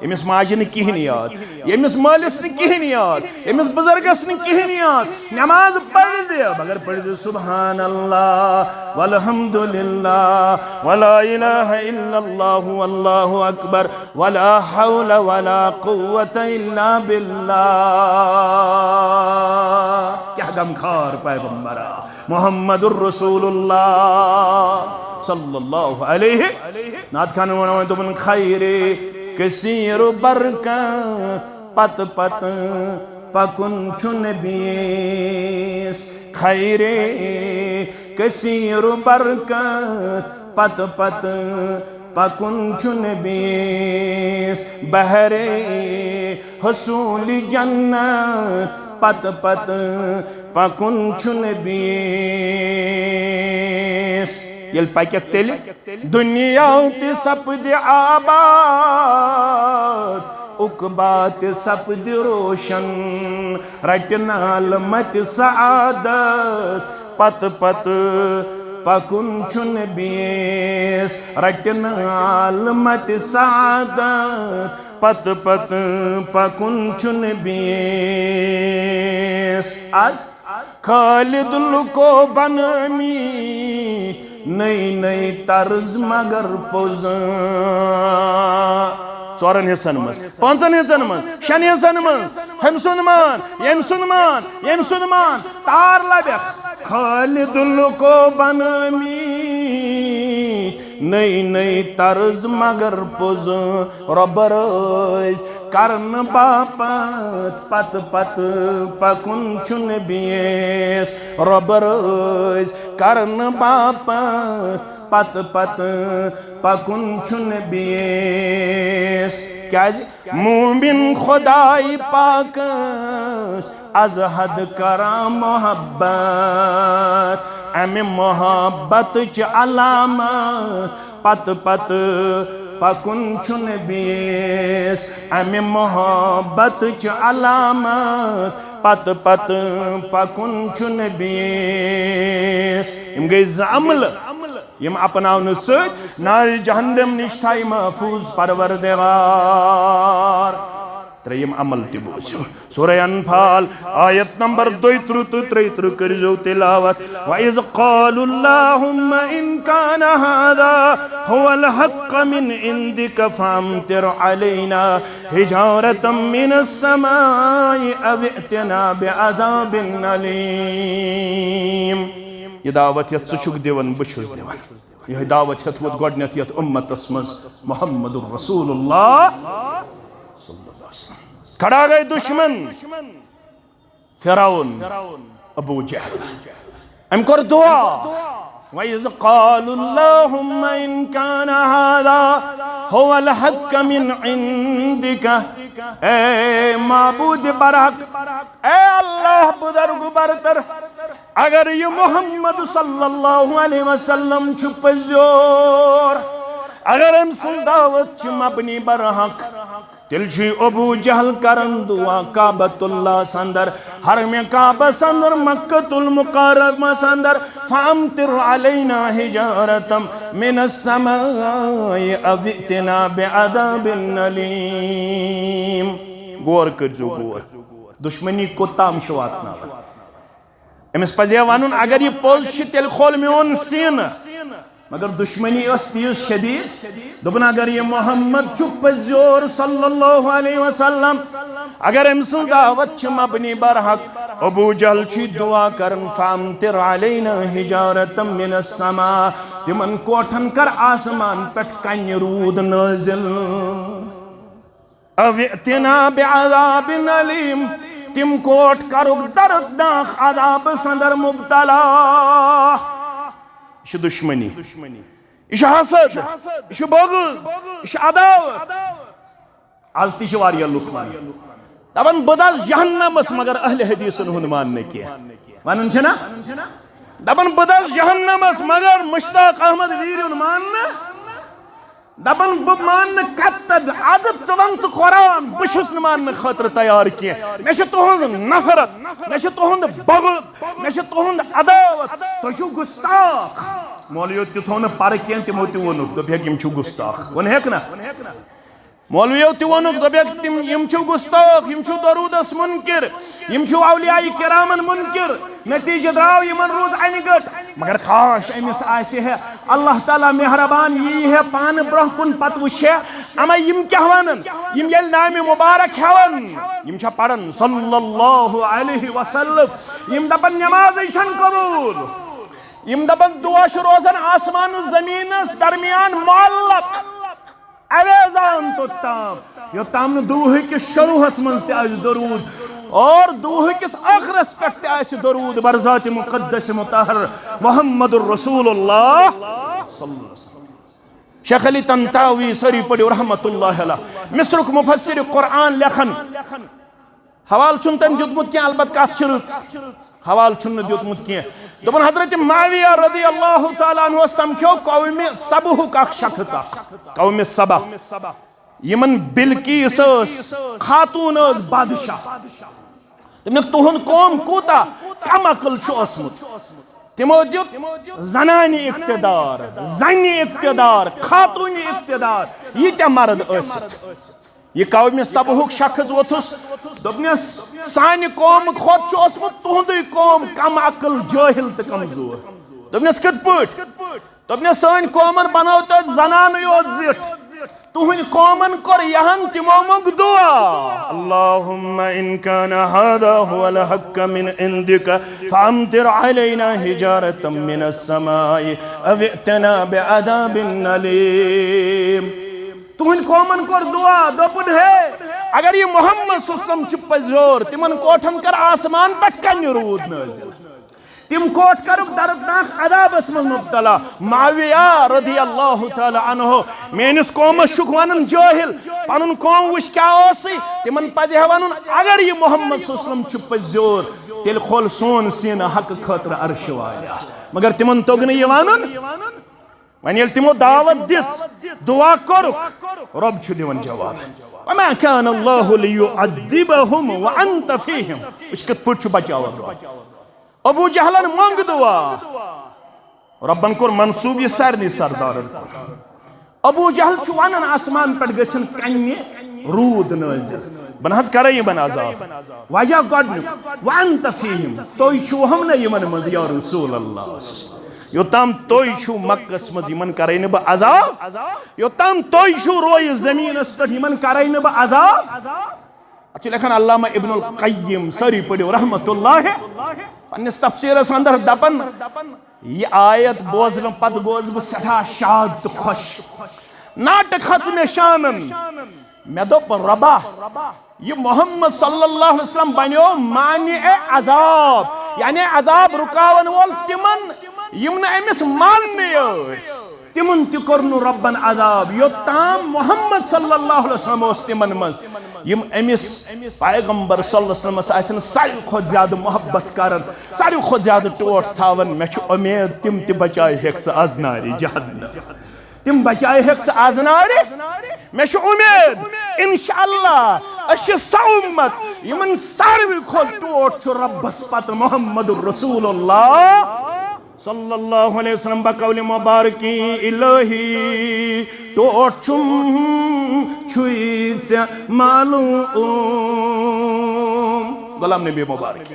أمِس ماجہِ نہٕ کِہیٖنۍ یاد، ییٚمِس مٲلِس نہٕ کِہیٖنۍ یاد، ییٚمِس بُزرگس نہٕ کِہیٖنۍ یاد۔ نٮ۪ماز پٔرزِ، مگر پٔرزِ سبحان اللہ، والحمد للہ، ولا الہ الا اللہ، واللہ اکبر، ولا حول ولا قوة الا باللہ۔ کیٛاہ غمخار پیغمبرا۔ محمد الرسول اللہ صلی اللہ علیہ۔ نعت خانن ونان دوٚپُن، خیر کثیر و برکت پت پت پکن چھُنہٕ بیس۔ خیر کثیر و برکت پت پت پکن چھُنہٕ بیس۔ بہر حصول جنت پت پت پکن چھُنہٕ بیس۔ ییٚلہِ پککھ تیٚلہِ دنیا تہِ سپدِ آباد، عقبا تہِ سپدِ روشن، رٹہِ نالہٕ متہِ سعادت پتہٕ پتہٕ پکُن چھُنہٕ بیس، رٹہِ نالہٕ متہِ سعادت پتہٕ پتہٕ پکُن چھُنہٕ بیس۔ از خالد لُکو بنٲمی نٔے نٔے طرز مگر پوٚز۔ ژورن حصن منٛز، پانٛژن حصن منٛز، شٮ۪ن حصن منٛز، ہُمۍ سُنٛد مان، ییٚمۍ سُنٛد مان، ییٚمۍ سُنٛد مان، تار لبٮ۪کھ۔ خالد لُکو بنٲمی نٔے نٔے طرز مگر پوٚز۔ رۄبہٕ رٲضۍ کرنہٕ باپتھ پتہٕ پتہٕ پکُن چھُنہٕ بیس۔ رۄبہٕ رٲضۍ کرنہٕ باپتھ پتہٕ پتہٕ پکُن چھُنہٕ بیس۔ کیازِ؟ مومن خداے پاکس از حد کران محبت، امہِ محبتٕچ علامت پتہٕ پتہٕ پکُن چھُنہٕ بیس۔ امہِ محبتٕچ علامت پتہٕ پتہٕ پکُن چھُنہٕ بیس۔ یِم گٔے زٕ عملہٕ، یِم اپناونہٕ سۭتۍ نارِ جہنم نِش تھایہِ محفوظ پروردگار۔ ترٛیٚیِم عمل تہِ بوٗزِو۔ سورہ انفال، آیت نمبر دۄیہِ ترٕٛہ تہٕ ترٛیٚیہِ ترٕٛہ کٔرۍزیو تلاوت۔ وَإِذْ قَالُوا اللَّهُمَّ إِنْ كَانَ هَذَا هُوَ الْحَقَّ مِنْ عِنْدِكَ فَأَمْطِرْ عَلَيْنَا حِجَارَةً مِنَ السَّمَاءِ أَوْ ائْتِنَا بِعَذَابٍ أَلِيمٍ۔ یہِ دعوت یَتھ ژٕ چھُکھ دِوان، بہٕ چھُس دِوان۔ یِہوٚے دعوت ہیوٚتمُت گۄڈٕنٮ۪تھ یَتھ اُمتَس منٛز محمد رسول اللہ صلی اللہ علیہ وسلم۔ کھڑا گئے دشمن، فرعون، ابو جہل۔ أمۍ کوٚر دعا، وَإِذْ قَالُوا اللَّهُمَّ إِنْ كَانَ هَذَا هُوَ الْحَقَّ مِنْ عِنْدِكَ۔ اے معبود برحق، اے اللہ بزرگ برتر، اگر یہِ محمد صلی اللہ علیہ وسلم چھُ پٔزیور، اگر أمۍ سٕنٛز دعوت چھِ مبنی بر حق، تیٚلہِ چھُے ابو جہل کران دعا کعبۃ اللہ سندر، حرم کعبہ سندر، مکۃ المکرمہ سندر، فامطر علینا حجارۃ من السماء او ائتنا بعذاب الیم۔ غور کٔرزیو غور، دشمنی کوٚت تام چھِ واتناوان۔ أمِس پزِ ہے ونُن، اگر یہِ پوٚز چھِ، تیٚلہِ کھول میون سینہٕ۔ مگر دشمنی ٲس تیٖژ شدید، دوٚپُن، اگر یہِ محمد چھُ پٔزیور صلی اللہ علیہ وسلم، اگر أمۍ سٕنٛز دعوت چھِ مبنی برحق، ابو جہل چھُ دعا کران، فامطر علینا حجارۃ من السماء، تِمن کوٹھن کر آسمان پٮ۪ٹھ کنہِ روٗد نٲزِل۔ او ائتنا بعذاب الیم، تِم کوٹھ کرُکھ دردناک عذاب سندر مبتلا۔ یہِ چھِ دشمنی، یہِ چھِ حسد، یہِ چھِ بغض، یہِ چھِ عداوت۔ از تہِ چھِ واریاہ لُکھ ونان، دپان، بہٕ دس جہنمس مگر اہل حدیثن ہُنٛد ماننہٕ کینٛہہ۔ ونان چھِنہ؟ دپان، بہٕ دس جہنمس مگر مشتاق احمد ویٖرِ ہُنٛد ماننہٕ۔ دپان، بہٕ ماننہٕ کتھ تہٕ ادٕ ژٕ ون تہٕ قرآن، بہٕ چھُس نہٕ ماننہٕ خٲطرٕ تیار کینٛہہ۔ مےٚ چھِ تُہنٛز نفرت، مےٚ چھِ تُہنٛد بغض، مےٚ چھِ تُہنٛد عداوت۔ تُہۍ چھِو گستاخ۔ مولویو تہِ تھوٚو نہٕ پرٕ کینٛہہ، تِمو تہِ ووٚنُکھ، دوٚپہَکھ، یِم چھِ گستاخ۔ ووٚنہَکھ نہ؟ مولویو تہِ ووٚنُکھ، دوٚپہَکھ، تِم، یِم چھِو گستاخ، یِم چھِو درودس منکر، یِم چھِو اولیاء کرامن منکر۔ نتیجہ درٛاو، یِمن روٗز انہِ گٔٹ۔ مگر کاش أمِس آسہِ ہے اللہ تعالیٰ مہربان، یی ہے پانہٕ برونٛہہ کُن، پتہٕ وٕچھ ہے اما یِم کیٛاہ ونان۔ یِم ییٚلہِ نامہِ مبارک ہٮ۪وان، یِم چھا پران صلی اللہ علیہ وسلم، یِم دپان نمازٕے چھنہٕ قبول، یِم دپان دعا چھُ روزان آسمان و زمینس درمیان معلق۔ اویزان توٚتام، یوٚتام نہٕ دُہٕکِس شروٗعس منٛز تہِ آسہِ درود اور دُہٕکِس ٲخرس پٮ۪ٹھ تہِ آسہِ درود بر ذات مقدس مطہر محمد رسول اللہ صلی اللہ علیہ وسلم۔ شیخ علی طنطاوی، سٲری پٔرِو رحمت اللہ علیہ، مصرُک مفسر قرآن لیکھان۔ حوالہٕ چھُنہٕ تٔمۍ دیُتمُت کینٛہہ، البتہ کتھ چھِ رٕژ۔ حوالہٕ چھُنہٕ دیُتمُت کینٛہہ۔ دوٚپُن، حضرت معاویہ رضی اللہ تعالیٰ عنہ سمکھیو قومِ سبہُک اکھ شخص اکھ، قومِ سبا۔ یِمن بلقیس ٲس، خاتون ٲس بادشاہ۔ دوٚپنَکھ، تُہُنٛد قوم کوٗتاہ کم عقل چھُ اوسمُت۔ تِمو دیُت زنانہِ اقتدار، زنہِ اقتدار، خاتوٗنہِ اقتدار، ییٖتیٛاہ مرد ٲسِتھ۔ یہِ قومِ سبہُک شخص ووٚتھُس، دوٚپنَس، سانہِ قومہٕ کھۄتہٕ چھُ اوسمُت تُہُنٛدُے قوم کم عقل، جٲہِل تہٕ کمزور۔ دوٚپنَس، کِتھ پٲٹھۍ؟ دوٚپنَس، سٲنۍ قومن بنٲو تۄہہِ زنانٕے یوت زِٹھ۔ تُہٕنٛدۍ قومن کوٚر یہِ ہن، تِمو موٚنگ دُعا، اللہم ان کان ھذا ھو الحق من عندک فامطر علینا حجارة من السماء او ائتنا بعذاب الیم۔ تُہٕنٛدۍ قومن کوٚر دُعا، دوٚپُن، ہے، اگر یہِ محمد صلی اللہ علیہ وسلم چھُ پٔزیور، تِمن کوٹھن کر آسمان پٮ۪ٹھ کنہِ روٗد نٲزِل۔ تِم کوٹھ کرُکھ دردناک عذابس منٛز مبتلا۔ معاویہ رضی اللہ تعالیٰ عنہ، میٲنِس قومس چھُکھ ونان جٲہِل، پنُن قوم وٕچھ کیٛاہ اوسُے۔ تِمن پزِ ہے ونُن، اگر یہِ محمد صلی اللہ علیہ وسلم چھُ پٔزیور، تیٚلہِ کھول سون سینہٕ حق خٲطرٕ عرشہِ والیا۔ مگر تِمن توٚگ نہٕ یہِ ونُن۔ وۄنۍ ییٚلہِ تِمو دعوت دِژ، دعا کوٚرُکھ، رۄب چھُ دِوان جواب۔ وما كان الله ليعذبهم وأنت فيهم۔ وٕچھ کِتھ پٲٹھۍ چھُ بچاوان رۄب۔ ابو جہلن منٛگ دعا، رۄبن کوٚر منسوٗب یہِ سارنٕے سردارن کُن۔ ابو جہل چھُ ونان، آسمان پٮ۪ٹھ گژھن کنہِ روٗد نٲزِل، بہٕ نہ حظ کرے یِمن عذاب۔ وجہ گۄڈنیُک، وانت فیہم، تُہۍ چھِو ہم نہ یِمن منٛز یا رسول اللہ۔ یوٚتام تُہۍ چھِو مکس منٛز، یِمن کرے نہٕ بہٕ عذاب۔ یوٚتام تُہۍ چھِو رویہِ زٔمیٖنس پٮ۪ٹھ، یِمن کرے نہٕ بہٕ عذاب۔ اتھ چھُ لیکھان علامہ ابن القیم، سٲری پٔرِو رحمت اللہ۔ پننِس تفسیرس اندر دپان، یہِ آیت بوزنہٕ پتہٕ گوس بہٕ سٮ۪ٹھاہ شاد تہٕ خۄش۔ ناٹہٕ کھژ مےٚ شانن۔ مےٚ دوٚپ، رۄبا، یہِ محمد صلی اللہ علیہ وسلم بنیو مانع عذاب، یعنی عذاب رُکاون وول تِمن، یِم نہٕ أمِس ماننٕے ٲسۍ۔ تِمن تہِ کوٚر نہٕ رۄبن عذاب، یوٚتام محمد صلی اللہ علیہ وسلم اوس تِمن منٛز۔ یِم أمِس پیغمبر صلی اللہ علیہ وسلمس آسن ساروی کھۄتہٕ زیادٕ محبت کران، ساروی کھۄتہٕ زیادٕ ٹوٹھ تھاوان، مےٚ چھُ اُمید تِم تہِ بچاے ہیٚکھ ژٕ از نارِ جہنم۔ تِم بچاے ہیٚکھ ژٕ از نارِ۔ مےٚ چھُ اُمید انشاءاللہ، أسۍ چھِ سۄ اُمت یِمن ساروی کھۄتہٕ ٹوٹھ چھُ رۄبس پتہٕ محمد رسول اللہ صلی اللہ علیہ وسلم۔ بقول مبارکی الہی، ٹوٹھ چھُم چھُے ژےٚ معلوم۔ غلام نبی مبارکی۔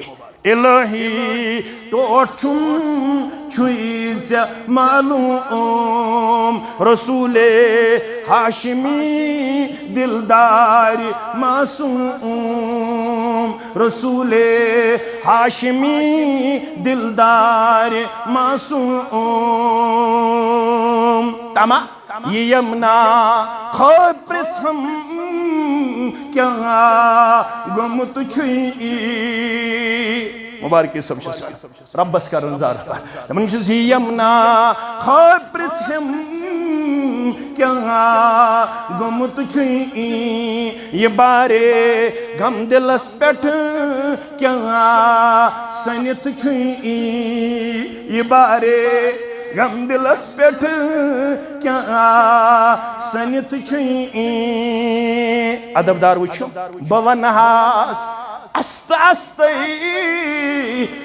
الہی، ٹوٹھ چھُم چھُے ژےٚ معلوم، رسول ہاشمی دلدار معصوم، رسول ہاشمی دلدار معصوم۔ تما یہ یمنا خواب پرژھم کیا گوٚمُت چھُے۔ مبارکی صٲب چھُ سان رۄبس کران زارٕ پار۔ دپان چھُس، یہ یمنا خواب پرژھم کیا گوٚمُت چھُے۔ یہ بارے غم دلس پٮ۪ٹھ کیا سٔنِتھ چھُے۔ یہ بارے غم دلس پٮ۪ٹھ کیا سٔنِتھ چھُے۔ ادبدار وٕچھِو، بہٕ ونہاس است است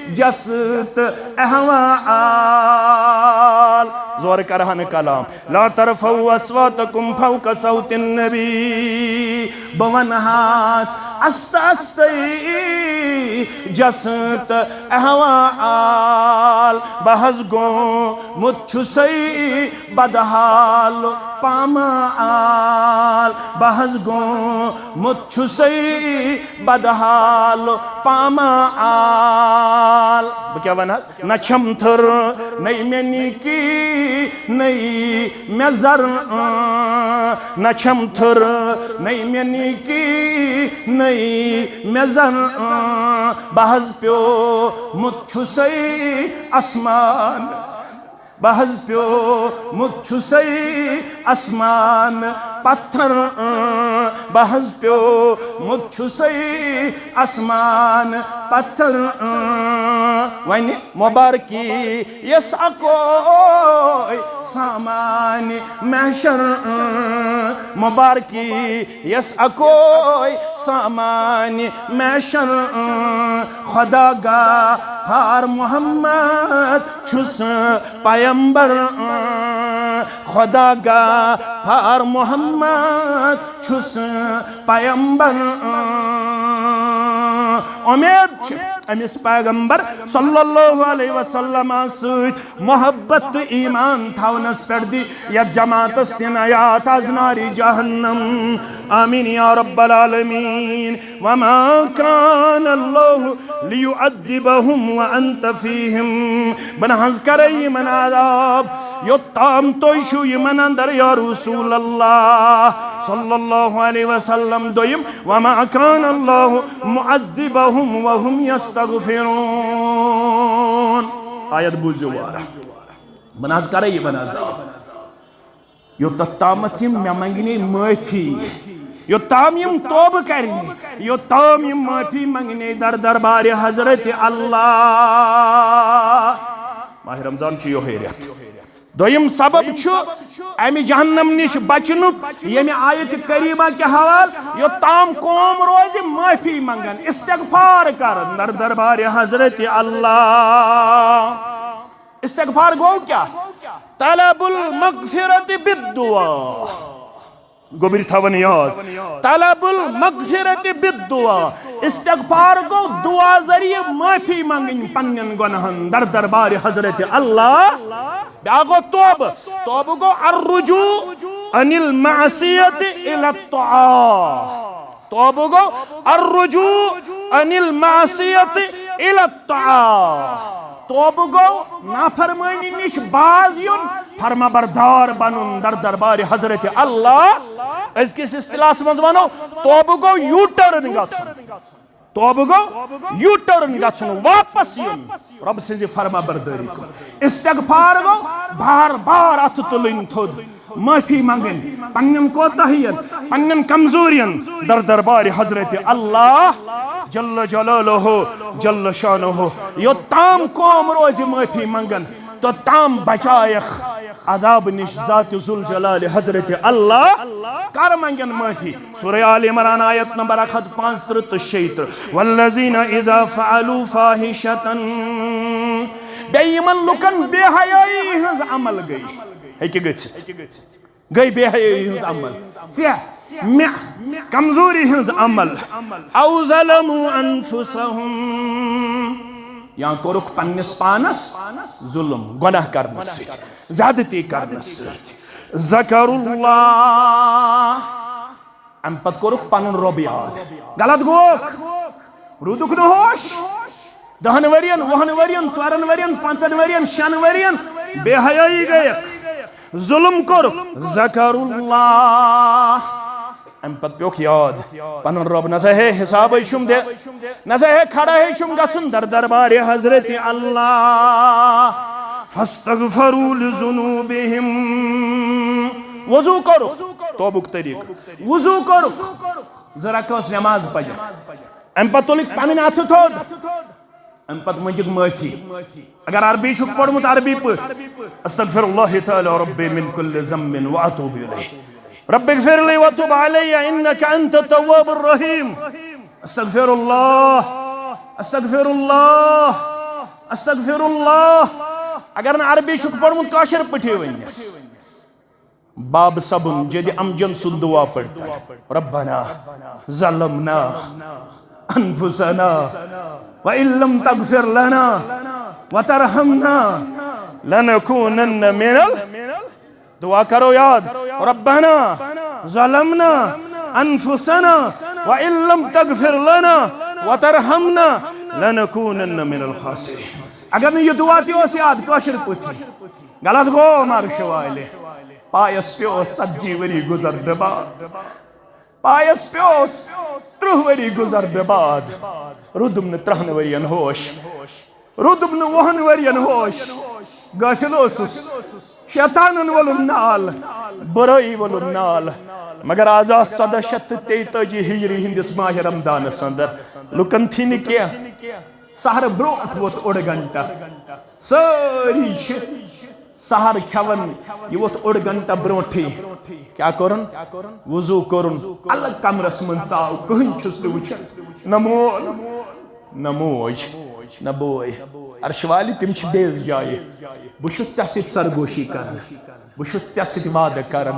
جس تہٕ احوال۔ زور کرہن کلام، لا ترفعوا اصواتکم فوق صوت النبی۔ بہٕ ونہاس است است جس تہٕ احوال۔ بہٕ حظ گوٚمُت چھُسے بدحال پامال۔ بہٕ حظ گوٚمُت چھُسے بدحال پامال۔ بہٕ کیٛاہ ونہس؟ نہ چھم تھٔر نٔے مےٚ نِکی نٔے مےٚ زر، نہ چھم تھٔر نٔے مےٚ نِکی نٔے مےٚ زر۔ بہٕ حظ پیومُت چھُسے اسمان، بہٕ حظ پیومُت چھُسے اسمان پتھر، بہٕ حظ پیومُت چھُسے اسمان پتھر۔ وۄنۍ مبارکی یس اکوے سامان محشر، مبارکی یس اکوے سامان محشر۔ خدا غفار محمد چھُس پیمبر، خدا غفار محمد چھُس پیمبر۔ امید چھِ أمِس پیغمبر صلی اللہ علیہ وسلم سۭتۍ محبت تہٕ ایمان تھاونس پٮ۪ٹھ دی یتھ جماعتس تہِ نجات از نارِ جہنم۔ آمین یا رب العالمین۔ وما كان الله ليعذبهم وأنت فيهم۔ بہٕ نہ حظ کرے یِمن عذاب یوٚتام تُہۍ چھِو یِمن اندر یا رسول اللہ صلی اللہ علیہ وسلم۔ دوٚیِم، وما كان الله معذبهم وهم يستغفرون۔ آیت بوٗزِو وارٕ۔ بہٕ نہ حظ کرے یِمن عذاب یوٚتتھ تامتھ یِم مےٚ منٛگنے معٲفی، یوٚتام یِم توبہٕ کرنہِ، یوٚتام یِم معٲفی منٛگنے در دربارِ حضرت اللہ۔ ماہ رمضان چھُ یِہوٚے رٮ۪تھ۔ دوٚیِم سبب چھُ امہِ جہنم نِش بچنُک ییٚمہِ آیت کریمہ کہِ حوالہٕ، یوٚتام قوم روزِ معٲفی منٛگان، استغفار کران در دربارِ حضرت اللہ۔ استغفار گوٚو کیٛاہ؟ طلب المغفرت بالدعا۔ گوٚبرۍ تھاوان یاد، طلب المغفرت بالدعا۔ استغفار گوٚو دعا ذریعہ معٲفی منٛگٕنۍ پننٮ۪ن گۄناہن در دربارِ حضرت اللہ۔ بیٛاکھ گوٚو توبہٕ۔ توبہٕ گوٚو الرجوع عن المعصیت الی الطاعہ۔ توبہٕ گوٚو الرجوع عن المعصیت الی الطاعہ۔ توبہٕ گوٚو نافرمٲنی نِش باز یُن، فرما بردار بنُن در دربارِ حضرت اللہ۔ أزکِس اصطلاحس منٛز ونو، توبہٕ گوٚو یوٗ ٹرن گژھُن۔ توبہٕ گوٚو یوٗ ٹرن گژھُن، واپس یُن رۄب سٕنٛزِ فرما بردٲری کُن۔ استغفار گوٚو بار بار اتھٕ تُلٕنۍ تھوٚد، معٲفی منٛگٕنۍ پننٮ۪ن کوتاہین، پننٮ۪ن کمزورین در دربارِ حضرت اللہ جل جلالہ جل شانہ۔ یوٚتام قوم روزِ معٲفی منٛگان، توٚتام بچایکھ عذاب نِش ذات ذوالجلال حضرت اللہ، کر منگن معافی۔ سورہ آل عمران آیت نمبر اکھ ہتھ پانٛژترٕہ تہٕ شیٚیہِ ترٕہ۔ والذین اذا فعلوا فاحشة، بیٚیہِ یِمن لُکن بے حیٲیی ہٕنٛز عمل گٔے، ہیٚکہِ گٔژھِتھ، گٔے بے حیٲیی ہٕنٛز عمل۔ ژےٚ، مےٚ، کمزوری ہٕنٛز عمل۔ او ظلموا انفسہم، یا کوٚرُکھ پننِس پانس ظلم، گۄناہ کرنس سۭتۍ، زیادتی کرنس سۭتۍ۔ ذکروا اللہ، امہِ پتہٕ کوٚرُکھ پنُن رۄب یاد۔ غلط گوٚکھ، روٗدُکھ نہٕ ہوش۔ دہن ؤرین، وُہن ؤرین، ژورن ؤرین، پانٛژن ؤرین، شٮ۪ن ؤرین بے حیٲیی گٔیکھ، ظلم کوٚرُکھ۔ ذکروا اللہ، امہِ پتہٕ پیوکھ یاد پنُن رۄب۔ نہ سا ہے حسابے چھُم دِ، نہ سا ہے کھڑا ہے چھُم گژھُن در دربارِ حضرت اللہ۔ فاستغفروا لذنوبہم، وضو کوٚرُکھ، توبُک طریقہٕ، وضو کوٚرُکھ، زٕ رکعت نماز پجکھ، امہِ پتہٕ تُلٕکھ پنٕنۍ اتھٕ تھوٚد۔ امہِ پتہٕ مٔنٛگِکھ معٲفی۔ اگر عربی چھُکھ پوٚرمُت، عربی پٲٹھۍ، استغفر اللہ تعالی ربی من کل ذنب و اتوب الیہ، رب اغفر لی و تب علی انک انت التواب الرحیم۔ استغفر اللہ، استغفر اللہ، استغفر اللہ۔ اگر نہٕ عربی چھُکھ پوٚرمُت، کٲشِر پٲٹھی ؤنِس۔ باب صبن جدِ امجد سُنٛد دعا پٔرۍتن، ربنا ظلمنا انفسنا وان لم تغفر لنا وترحمنا لنکونن من ال، دعا کرو یاد، ربنا ظلمنا انفسنا وان لم تغفر لنا وترحمنا لنکونن من الخاسرین۔ اگر نہٕ یہِ دعا تہِ اوس یاد کٲشِر پٲٹھۍ، غلط گوٚو عمر شوالہِ۔ پایس پیوس ژتجی ؤری گُزرنہٕ بعد، پایس پیوس ترٕٛہ ؤری گُزرنہٕ بعد، روٗدُم نہٕ ترٕٛہن ؤرین ہوش، روٗدُم نہٕ وُہن ؤرین ہوش۔ غٲفِل اوسُس، شیطانن وولُم نال، بُرٲیی وولُم نال۔ مگر آز آو ژۄدہ شیٚتھ تہٕ تیٚتٲجی ہجری ہٕنٛدِس ماہِ رمضانس اندر، لُکن تھی نہٕ کینٛہہ۔ سحرٕ برونٛٹھ ووت اوٚڑ گھنٹہٕ، سٲری چھِ سحر کھٮ۪وان، یہِ ووت اوٚڑ گھنٹہٕ برونٛٹھٕے۔ کیٛاہ کوٚرُن؟ وضو کوٚرُن، الگ کمرس منٛز ژاو، کٕہٕنۍ چھُس نہٕ وٕچھان، نہ مول، نہ موج، نہ بوے۔ عرش والی، تِم چھِ بیٚیِس جایہِ۔ بہٕ چھُس ژےٚ سۭتۍ سرگوشی کران، بہٕ چھُس ژےٚ سۭتۍ وعدٕ کران،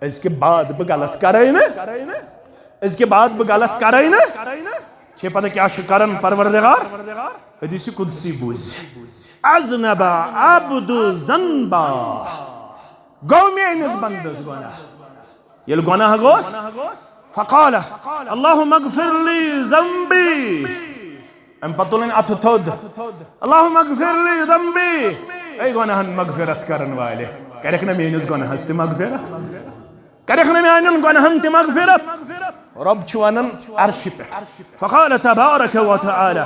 أزکہِ بعد بہٕ غلط کرے نہٕ، أزکہِ بعد بہٕ غلط کرے نہٕ۔ چھے پتہ کیٛاہ چھُ کران پروردگار؟ حدیث قدسی بوٗزِ، اذنب عبد ذنبا، گوٚو میٲنِس بندس گۄناہ۔ ییٚلہِ گۄناہ گوٚس، فقال، اللہم اغفر لی ذنبی۔ امہِ پتہٕ تُلٕنۍ اتھٕ تھوٚد، اللہم اغفر لی ذنبی۔ اے گۄناہن مغفرت کرن والے، کرکھ نہ میٲنِس گۄناہس تہِ مغفرت؟ کرکھ نہ میانٮ۪ن گۄناہن تہِ مغفرت؟ رۄب چھُ ونان عرشہِ پٮ۪ٹھ، فقال تبارک و تعالی،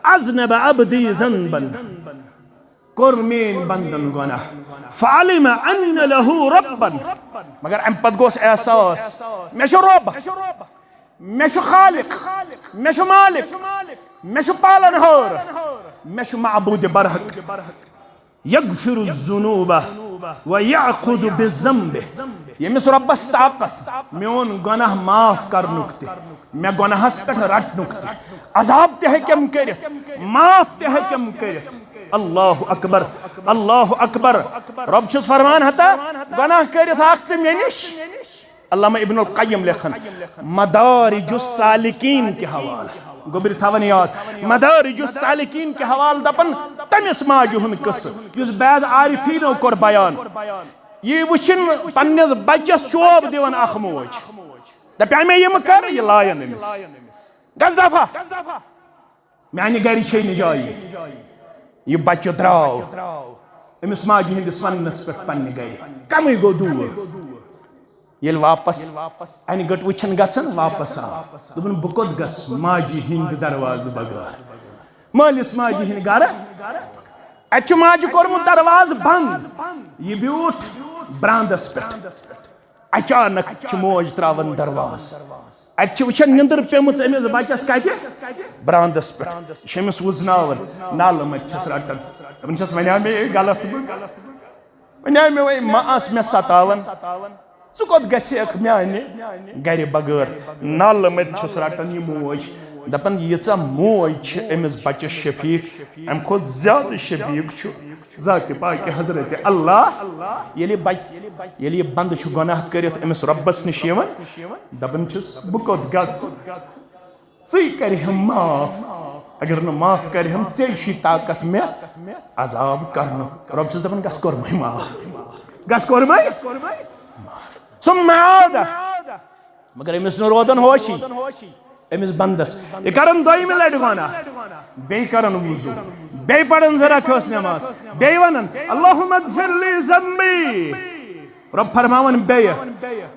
اذنب عبدی ذنبا، کوٚر میٲنۍ بندن گۄناہ، فعلم ان لہ ربا، مگر امہِ پتہٕ گوٚس احساس، مےٚ چھُ رۄب، مےٚ چھُ خالق، مےٚ چھُ مالک، مےٚ چھُ پالن ہور، مےٚ چھُ معبود برحق۔ یغفر الذنوب و یأخذ بالذنب، ییٚمِس رۄبس طاقت میون گۄناہ معاف کرنُک تہِ، مےٚ گۄناہس پٮ۪ٹھ رٹنُک تہِ، عذاب تہِ ہیٚکٮ۪م کٔرِتھ، معاف تہِ ہیٚکٮ۪م کٔرِتھ۔ اللہ اکبر، اللہ اکبر۔ رۄب چھُس فرمان ہتا، گۄناہ کٔرِتھ آکھ ژٕ مےٚ نِش۔ علامہ ابن القیم لیکھان مدارج السالکین کہِ حوالہٕ، گوٚبرِ تھاوان یاد، مدارج السالکین کہِ حوالہٕ دپان تٔمِس ماجہِ ہُنٛد قصہٕ یُس بعض عارفینو کوٚر بیان۔ یہِ وٕچھِن پننِس بچس چوب دِوان اکھ موج، دپہِ مےٚ یِم کر، یہِ لایَن أمِس۔ گژھ دفعہ۔ میانہِ گرِ چھے نہٕ جایی۔ یہِ بچہٕ درٛاو أمِس ماجہِ ہٕنٛدِس وننس پٮ۪ٹھ پننہِ گرِ، کمٕے گوٚو دوٗر۔ ییٚلہِ واپس انہِ گٔٹ وٕچھن گژھن، واپس آو۔ دوٚپُن، بہٕ کوٚت گژھٕ ماجہِ ہٕنٛدِ دروازٕ بغٲر، مٲلِس ماجہِ ہٕنٛدِ گرٕ؟ اتہِ چھُ ماجہِ کوٚرمُت دروازٕ بنٛد۔ یہِ بیوٗٹھ براندس پٮ۪ٹھ۔ اچانک چھِ موج تراوان دروازٕ۔ اتہِ چھِ وٕچھان نِندٕر پیمٕژ أمِس بچس کتہِ؟ براندس پٮ۪ٹھ۔ یہِ چھِ أمِس وُزناوان، نالہٕ متہِ چھَس رٹان۔ دپان چھَس، وۄنۍ آو مےٚ یہِ غلط۔ وۄنۍ آے مےٚ وۄنۍ، ما آس مےٚ ستاوان، ژٕ کوٚت گژھکھ میانہِ گرِ بغٲر؟ نل مٔتۍ چھُس رٹان یہِ موج، دپان، ییٖژاہ موج چھِ أمِس بچس شفیق، امہِ کھۄتہٕ زیادٕ شفیق چھُ ذاتِ پاکہِ حضرت اللہ۔ ییٚلہِ بچ-، ییٚلہِ یہِ بندٕ چھُ گۄناہ کٔرِتھ أمِس رۄبس نِش یِوان، دپان چھُس، بہٕ کوٚت گژھٕ؟ ژٕے کرِہم معاف۔ اگر نہٕ معاف کرِہم، ژےٚ چھُے طاقت مےٚ عذاب کرنُک۔ رۄب چھُس دپان، گژھ کوٚرمَے معاف، گژھ کوٚرمَے۔ ثم عاد۔ مگر أمِس نہٕ روزان ہوشی، أمِس بندس۔ یہِ کران دوٚیمہِ لٹہِ گۄناہ، بیٚیہِ کران وضو، بیٚیہِ پران زٕ رکٲژ نماز، بیٚیہِ ونان، اللہم اغفر لی ذنبی۔ رۄب فرماوان بیٚیہِ،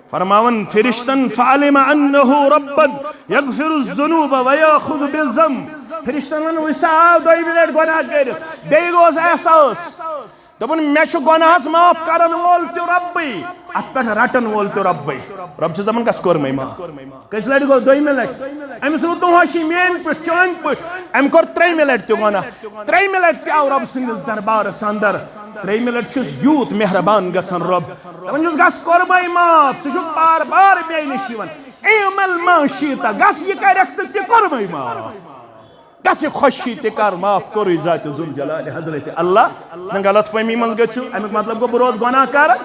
فرماوان فرشتن، فعلم انہ ربا یغفر الذنوب ویاخذ بالذنب۔ فرشتن ووٚن، وٕچھ سا، آو دوٚیمہِ لٹہِ گۄناہ کٔرِتھ، بیٚیہِ گوس احساس، دوٚپُن، مےٚ چھُ گۄناہس معاف کرن وول تہِ رۄبٕے، اتھ پٮ۪ٹھ رٹن وول تہِ رۄبٕے۔ رۄب چھُس دپان، گژھ کوٚرمَے معاف۔ کٔژِ لٹہِ گوٚو؟ دوٚیمہِ لٹہِ۔ أمِس روٗد نہٕ ہوشی میٲنۍ پٲٹھۍ، چٲنۍ پٲٹھۍ۔ أمۍ کوٚر ترٛیٚیِمہِ لٹہِ تہِ گۄناہ۔ ترٛیٚیِمہِ لٹہِ تہِ آو رۄب سٕنٛدِس دربارس اندر۔ ترٛیٚیِمہِ لٹہِ چھُس یوٗت مہربان گژھان رۄب۔ دپان چھُس، گژھ کوٚرمَے معاف، ژٕ چھُکھ بار بار مےٚ نِش یِوان۔ اعمل ما شئت، گژھ یہِ کرکھ تہٕ تہِ کوٚرمَے معاف۔ گژھِ خوشی تہِ کر، معاف کوٚرُے ذاتِ ذوالجلال حضرت اللہ۔ نہ غلط فہمی منٛز گٔژھِو، امیُک مطلب گوٚو بہٕ روزٕ گۄناہ کران۔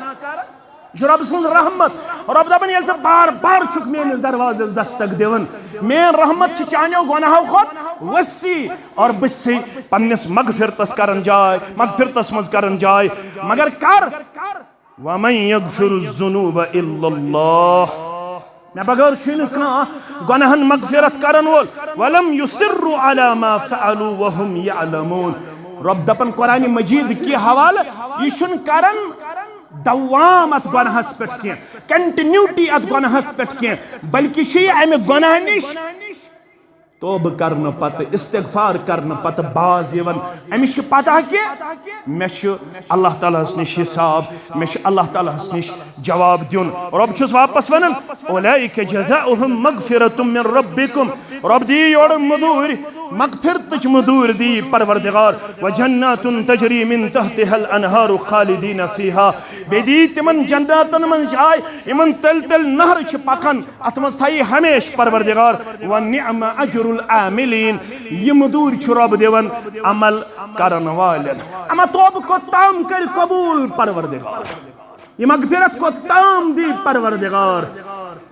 یہِ چھُ رۄب سٕنٛز رحمت۔ رۄب دپان، ییٚلہِ ژٕ بار بار چھُکھ میٲنِس دروازس دستک دِوان، میٲنۍ رحمت چھِ چانیو گۄناہو کھۄتہٕ وسیع، اور بہٕ چھُسے پننِس مغفرتس کران جاے، مغفرتس منٛز کران جاے۔ مگر کر، ومن یغفر الذنوب الا اللہ۔ مےٚ بغٲر چھُے نہٕ کانٛہہ گۄناہن مغفرت کرن وول۔ ولم یصروا علی ما فعلوا وهم یعلمون۔ رۄب دپان قرآن مجید کہِ حوالہٕ، یہِ چھُنہٕ کران دوام اتھ گۄناہس پٮ۪ٹھ کینٛہہ، کنٹینیوٹی اتھ گۄناہس پٮ۪ٹھ کینٛہہ، بلکہِ چھُ یہِ امہِ گۄناہ نِش توبہٕ کرنہٕ پتہٕ، استغفار کرنہٕ پتہٕ باز یِوان۔ أمِس چھِ پتہ کہِ مےٚ چھُ اللہ تعالیٰ ہَس نِش حساب، مےٚ چھُ اللہ تعالیٰ ہَس نِش جواب دیُن۔ رۄب چھُس واپس وَنان، اولئک جزاؤہم مغفرۃ من ربکم۔ رۄب دی یورٕ مٔدوٗرۍ، مغفرتٕچ مٔدوٗرۍ دی پروردگار۔ وجنات تجری من تحتها الانہار خالدین فیہا۔ بیٚیہِ دی تِمن جناتن منٛز جاے، یِمن تٔلۍ تٔلۍ نہرٕ چھِ پکان۔ اتھ منٛز تھایہِ ہمیشہٕ پروردگار۔ ونعم اجر العاملین، یہِ مٔدوٗرۍ چھُ رۄب دِوان عمل کرن والٮ۪ن۔ اما توبہٕ کوٚت تام کرِ قبوٗل پروردگار؟ یہِ مغفرت کوٚت تام دی پروردگار؟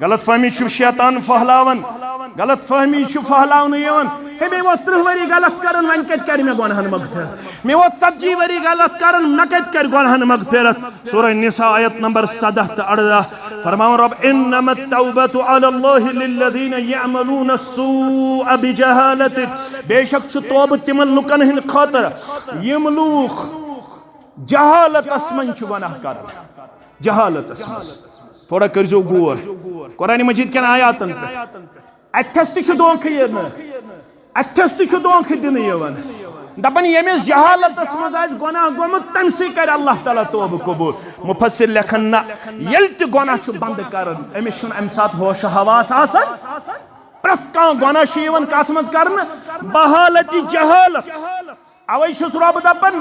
غلط فہمی چھُ شیطان پھٔہلاوان، غلط فہمی چھُ پھٔہلاونہٕ یِوان۔ ہے، مےٚ ووت ترٕٛہ ؤری غلط کران، وۄنۍ کتہِ کرِ مےٚ گۄناہن مغفرت؟ مےٚ ووت ژتجی ؤری غلط کران، مےٚ کتہِ کرِ گۄناہن مغفرت؟ سورہ نساء آیت نمبر سدہ تہٕ اردہ فرماوان رۄب، انما التوبۃ علی اللہ للذین یعملون السوء بجہالۃ۔ بے شک چھُ توبہٕ تِمن لُکن ہٕنٛدِ خٲطرٕ، یِم لوٗکھ جہالتس منٛز چھِ گۄناہ کران۔ جہالتس منٛز۔ تھوڑا کٔرزیو غور۔ قرآن مجید کٮ۪ن آیاتن پٮ۪ٹھ۔ اتھس تہِ چھُ دھوکہٕ یِوان۔ اتھس تہِ چھُ دھوکہٕ دِنہٕ یِوان۔ دپان، ییٚمِس جہالتس منٛز آسہِ گۄناہ گوٚمُت، تٔمۍ سٕے کرِ اللہ تعالیٰ توبہٕ قبول۔ مفسر لیکھن، نہ، ییٚلہِ تہِ گۄناہ چھُ بندٕ کران، أمِس چھُنہٕ امہِ ساتہٕ ہوش و حواس آسان۔ پرٛٮ۪تھ کانٛہہ گۄناہ چھُ یِوان کتھ منٛز کرنہٕ؟ بحالت جہالت۔ اوے چھُس رۄب دپان،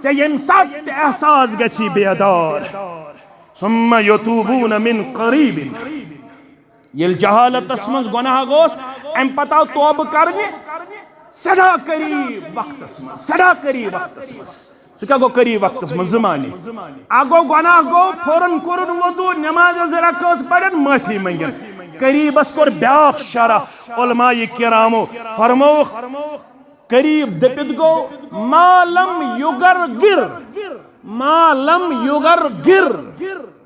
ژےٚ ییٚمہِ ساتہٕ تہِ احساس گژھی بیدار، ثم یتوبون من قریب۔ ییٚلہِ جہالتس منٛز گۄناہ گوس، امہِ پتہٕ آو توبہٕ کرنہِ سٮ۪ٹھاہ قریب وقتس منٛز، سٮ۪ٹھاہ قریب وقتس منٛز۔ سُہ کیٛاہ گوٚو قریب وقتس منٛز؟ زٕ معنی۔ اکھ گوٚو گۄناہ گوٚو، فوراً کوٚرُن وضو، نمازِ زٕ رکٲژ پرن، معٲفی منٛگن۔ قریبس کوٚر بیٛاکھ شرح علماء کرامو، فرمووُکھ، قریب دٔپِتھ گوٚو ما لم یغرغر، ما لم یغرغر۔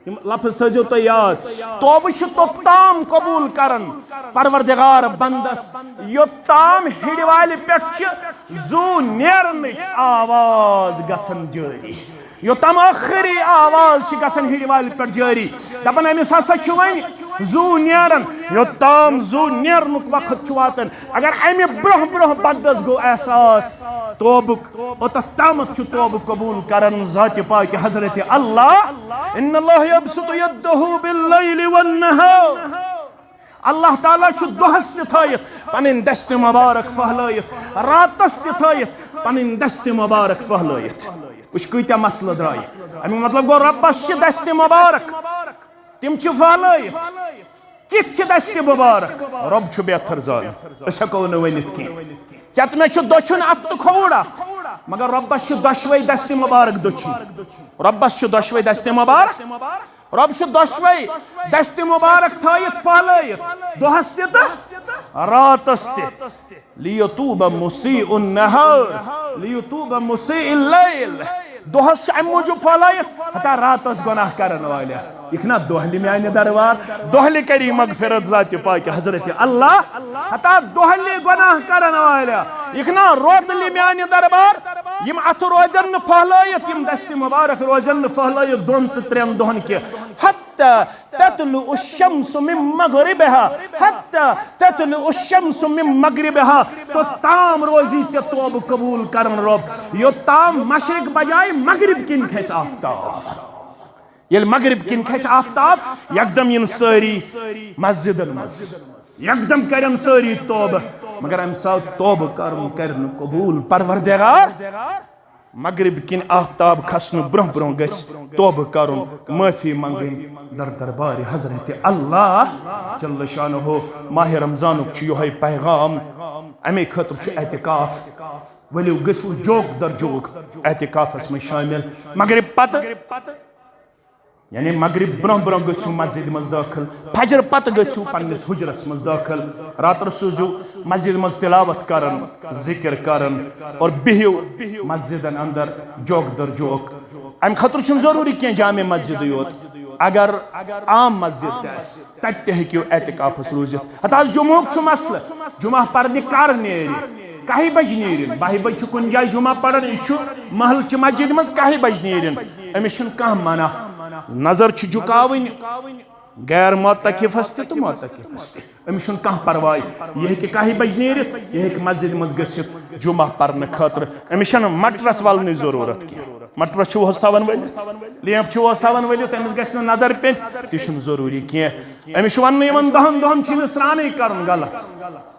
یِم لفظ تھٲیزیو تُہۍ یاد۔ توبہٕ چھُ توٚتام قبوٗل کران پروردگار بندس، یوٚتام ہِڑِ والہِ پٮ۪ٹھ چھِ زُو نیرنٕچ آواز گژھان جٲری۔ یوٚتام ٲخری آواز چھِ گژھان ہِڑِ والہِ پٮ۪ٹھ جٲری، دپان، أمِس ہسا چھُ وۄنۍ زُو نیران۔ یوٚتام زُو نیرنُک وقت چھُ واتان، اگر امہِ برونٛہہ برونٛہہ بندس گوٚو احساس توبُک، اوٚتتھ تامتھ چھُ توبہٕ قبوٗل کران ذاتِ پاکہِ حضرت اللہ۔ ان اللہ یبسط یدہ باللیل والنہار۔ اللہ تعالیٰ چھُ دۄہس تہِ تھٲیِتھ پنٕنۍ دستِ مبارک پھٔہلٲیِتھ، راتس تہِ تھٲیِتھ پنٕنۍ دستِ مبارک پھٔہلٲیِتھ۔ وٕچھ کۭتیاہ مسلہٕ درٛایہِ۔ اَمیُک مطلب گوٚو، رۄبَس چھِ دستِ مبارک، تِم چھِ پھٔہلٲیِتھ۔ کِتھ چھِ دستِ مبارک؟ رۄب چھُ بہتر زانان، أسۍ ہٮ۪کو نہٕ ؤنِتھ کینٛہہ۔ ژےٚ تہٕ مےٚ چھُ دٔچھُن اَتھٕ تہٕ کھووُر اَتھٕ، مگر رۄبَس چھِ دۄشوَے دستِ مبارک دٔچھِنۍ۔ رۄبَس چھِ دۄشوَے دستِ مبارک۔ رۄب چھُ دۄشوَے دستِ مبارک تھٲیِتھ پھٔہلٲیِتھ، دۄہَس تہِ تہٕ راتَس تہِ۔ لیتوب مسیء النہار، لیتوب مسیء اللیل۔ دۄہَس چھُ اَمہِ موٗجوٗب پھٔہلٲیِتھ، ہتا راتَس گۄناہ کَرَن والیا۔ یہِ چھُنہ دۄہلہِ میٛانہِ دربار، دۄہلہِ کَری مغفرت ذاتِ پاکہِ حضرت اللہ۔ ہتا دۄہلہِ گۄناہ کَرَن والیا۔ یہِ چھُنہ روتلہِ میٛانہِ دربار، یِم اَتھٕ روزن نہٕ پھٔہلٲیِتھ، یِم دستِ مبارک روزن نہٕ پھٔہلٲیِتھ دۄن تہٕ ترٛٮ۪ن دۄہَن کینٛہہ۔ حتی تطلع الشمس من مغربها، حتی تطلع الشمس من مغربها، توٚتام روزی ژےٚ توبہٕ قبول کرن رۄب، یوٚتام مشرق بجایہِ مغرب کِنۍ کھسہِ آفتاب۔ ییٚلہِ مغرب کِنۍ کھسہِ آفتاب، یکدم یِن سٲری مسجدن منٛز، یکدم کرن سٲری توبہٕ۔ مگر امہِ ساتہٕ توبہٕ کرُن کرِ نہٕ قبول پروردگار۔ مغرب کِنۍ آفتاب کھسنہٕ برونٛہہ برونٛہہ گژھِ توبہٕ کرُن، معٲفی منٛگٕنۍ در دربارِ حضرت اللہ جل شانہ۔ ماہِ رمضانُک چھُ یِہوٚے پیغام، اَمے خٲطرٕ چھُ اعتکاف۔ ؤلِو گٔژھِو جوک در جوک اعتکافس منٛز شٲمِل۔ مغرب پتہٕ یعنی مغرب برونٛہہ برونٛہہ گٔژھِو مسجد منٛز دٲخل، فجر پتہٕ گٔژھِو پننِس حجرس منٛز دٲخل، راتس روٗزِو مسجد منٛز تلاوت کران، ذکر کران اور بِہِو مسجدن اندر جوک در جوک۔ امہِ خٲطرٕ چھُنہٕ ضروٗری کینٛہہ جامع مسجدٕے یوت، اگر عام مسجد تہِ آسہِ، تتہِ تہِ ہیٚکِو اعتکافس روٗزِتھ۔ ہتہٕ حظ جمعہُک چھُ مسلہٕ، جمعہ پرنہِ کر نیرِ؟ کاہہِ بجہِ نیرِن، باہہِ بجہِ چھُ کُنہِ جایہِ جمعہ پران، یہِ چھُ محلہٕ چہِ مسجدِ منٛز، کاہہِ بجہِ نیرِن، أمِس چھُنہٕ کانٛہہ منع۔ نظر چھِ جُکاوٕنۍ غیر معتکفس تہِ تہٕ معتکفس تہِ، أمِس چھُنہٕ کانٛہہ پرواے، یہِ ہیٚکہِ کاہہِ بجہِ نیرِتھ، یہِ ہیٚکہِ مسجدِ منٛز گٔژھِتھ جمعہ پرنہٕ خٲطرٕ، أمِس چھَنہٕ مٹرس ولنٕچ ضروٗرت کینٛہہ۔ مٹرس چھُوس تھاوان ؤلِتھ، لیمپ چھُوس تھاوان ؤلِتھ، أمِس گژھِ نہٕ نظر پیٚنۍ، تہِ چھُنہٕ ضروٗری کینٛہہ۔ أمِس چھُ وننہٕ یِوان دہن دۄہن چھُ نہٕ سرٛانٕے کرُن غلط۔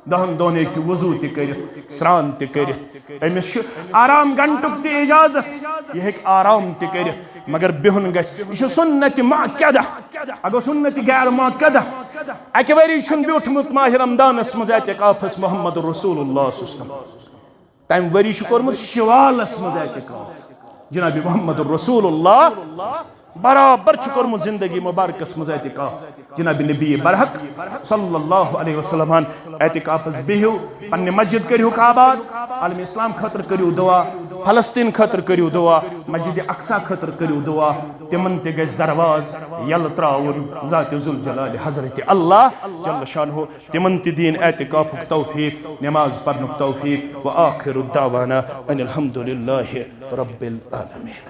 دہن دۄہن ہیٚکہِ وضوٗ تہِ کٔرِتھ، سرٛان تہِ کٔرِتھ۔ أمِس چھُ آرام گھنٹُک تہِ اجازت، یہِ ہیٚکہِ آرام تہِ کٔرِتھ، مگر بِہُن گژھِ۔ یہِ چھُ سُنت مؤکدہ۔ اگر سُنت غیر مؤکدہ، اَکہِ ؤری چھُنہٕ بیوٗٹھمُت ماہِ رمضانس منٛز اعتکافس محمد رسول اللہ صلی اللہ علیہ وسلم۔ تمہِ ؤری چھُ کوٚرمُت شوالس منٛز اعتکاف۔ جناب محمد رسول اللہ برابر چھُ کوٚرمُت زندگی مبارکس منٛز اعتکاف۔ جناب نبی برحق صلی اللہ علیہ وسلمن اعتکافس بِہِو، پننہِ مسجد کٔرِہُکھ آباد، عالم اسلام خٲطرٕ کٔرِو دعا، فلسطین خٲطرٕ کٔرِو دعا، مسجد اقصی خٲطرٕ کٔرِو دعا۔ تِمن تہِ گژھِ دروازٕ یلہٕ ترٛاوُن ذات ذوالجلال حضرت اللہ جل شانہ۔ تِمن تہِ دِیِن اعتکافُک توفیق، نماز پرنُک توفیق۔ وآخر دعوانا ان الحمد للہ رب العالمین۔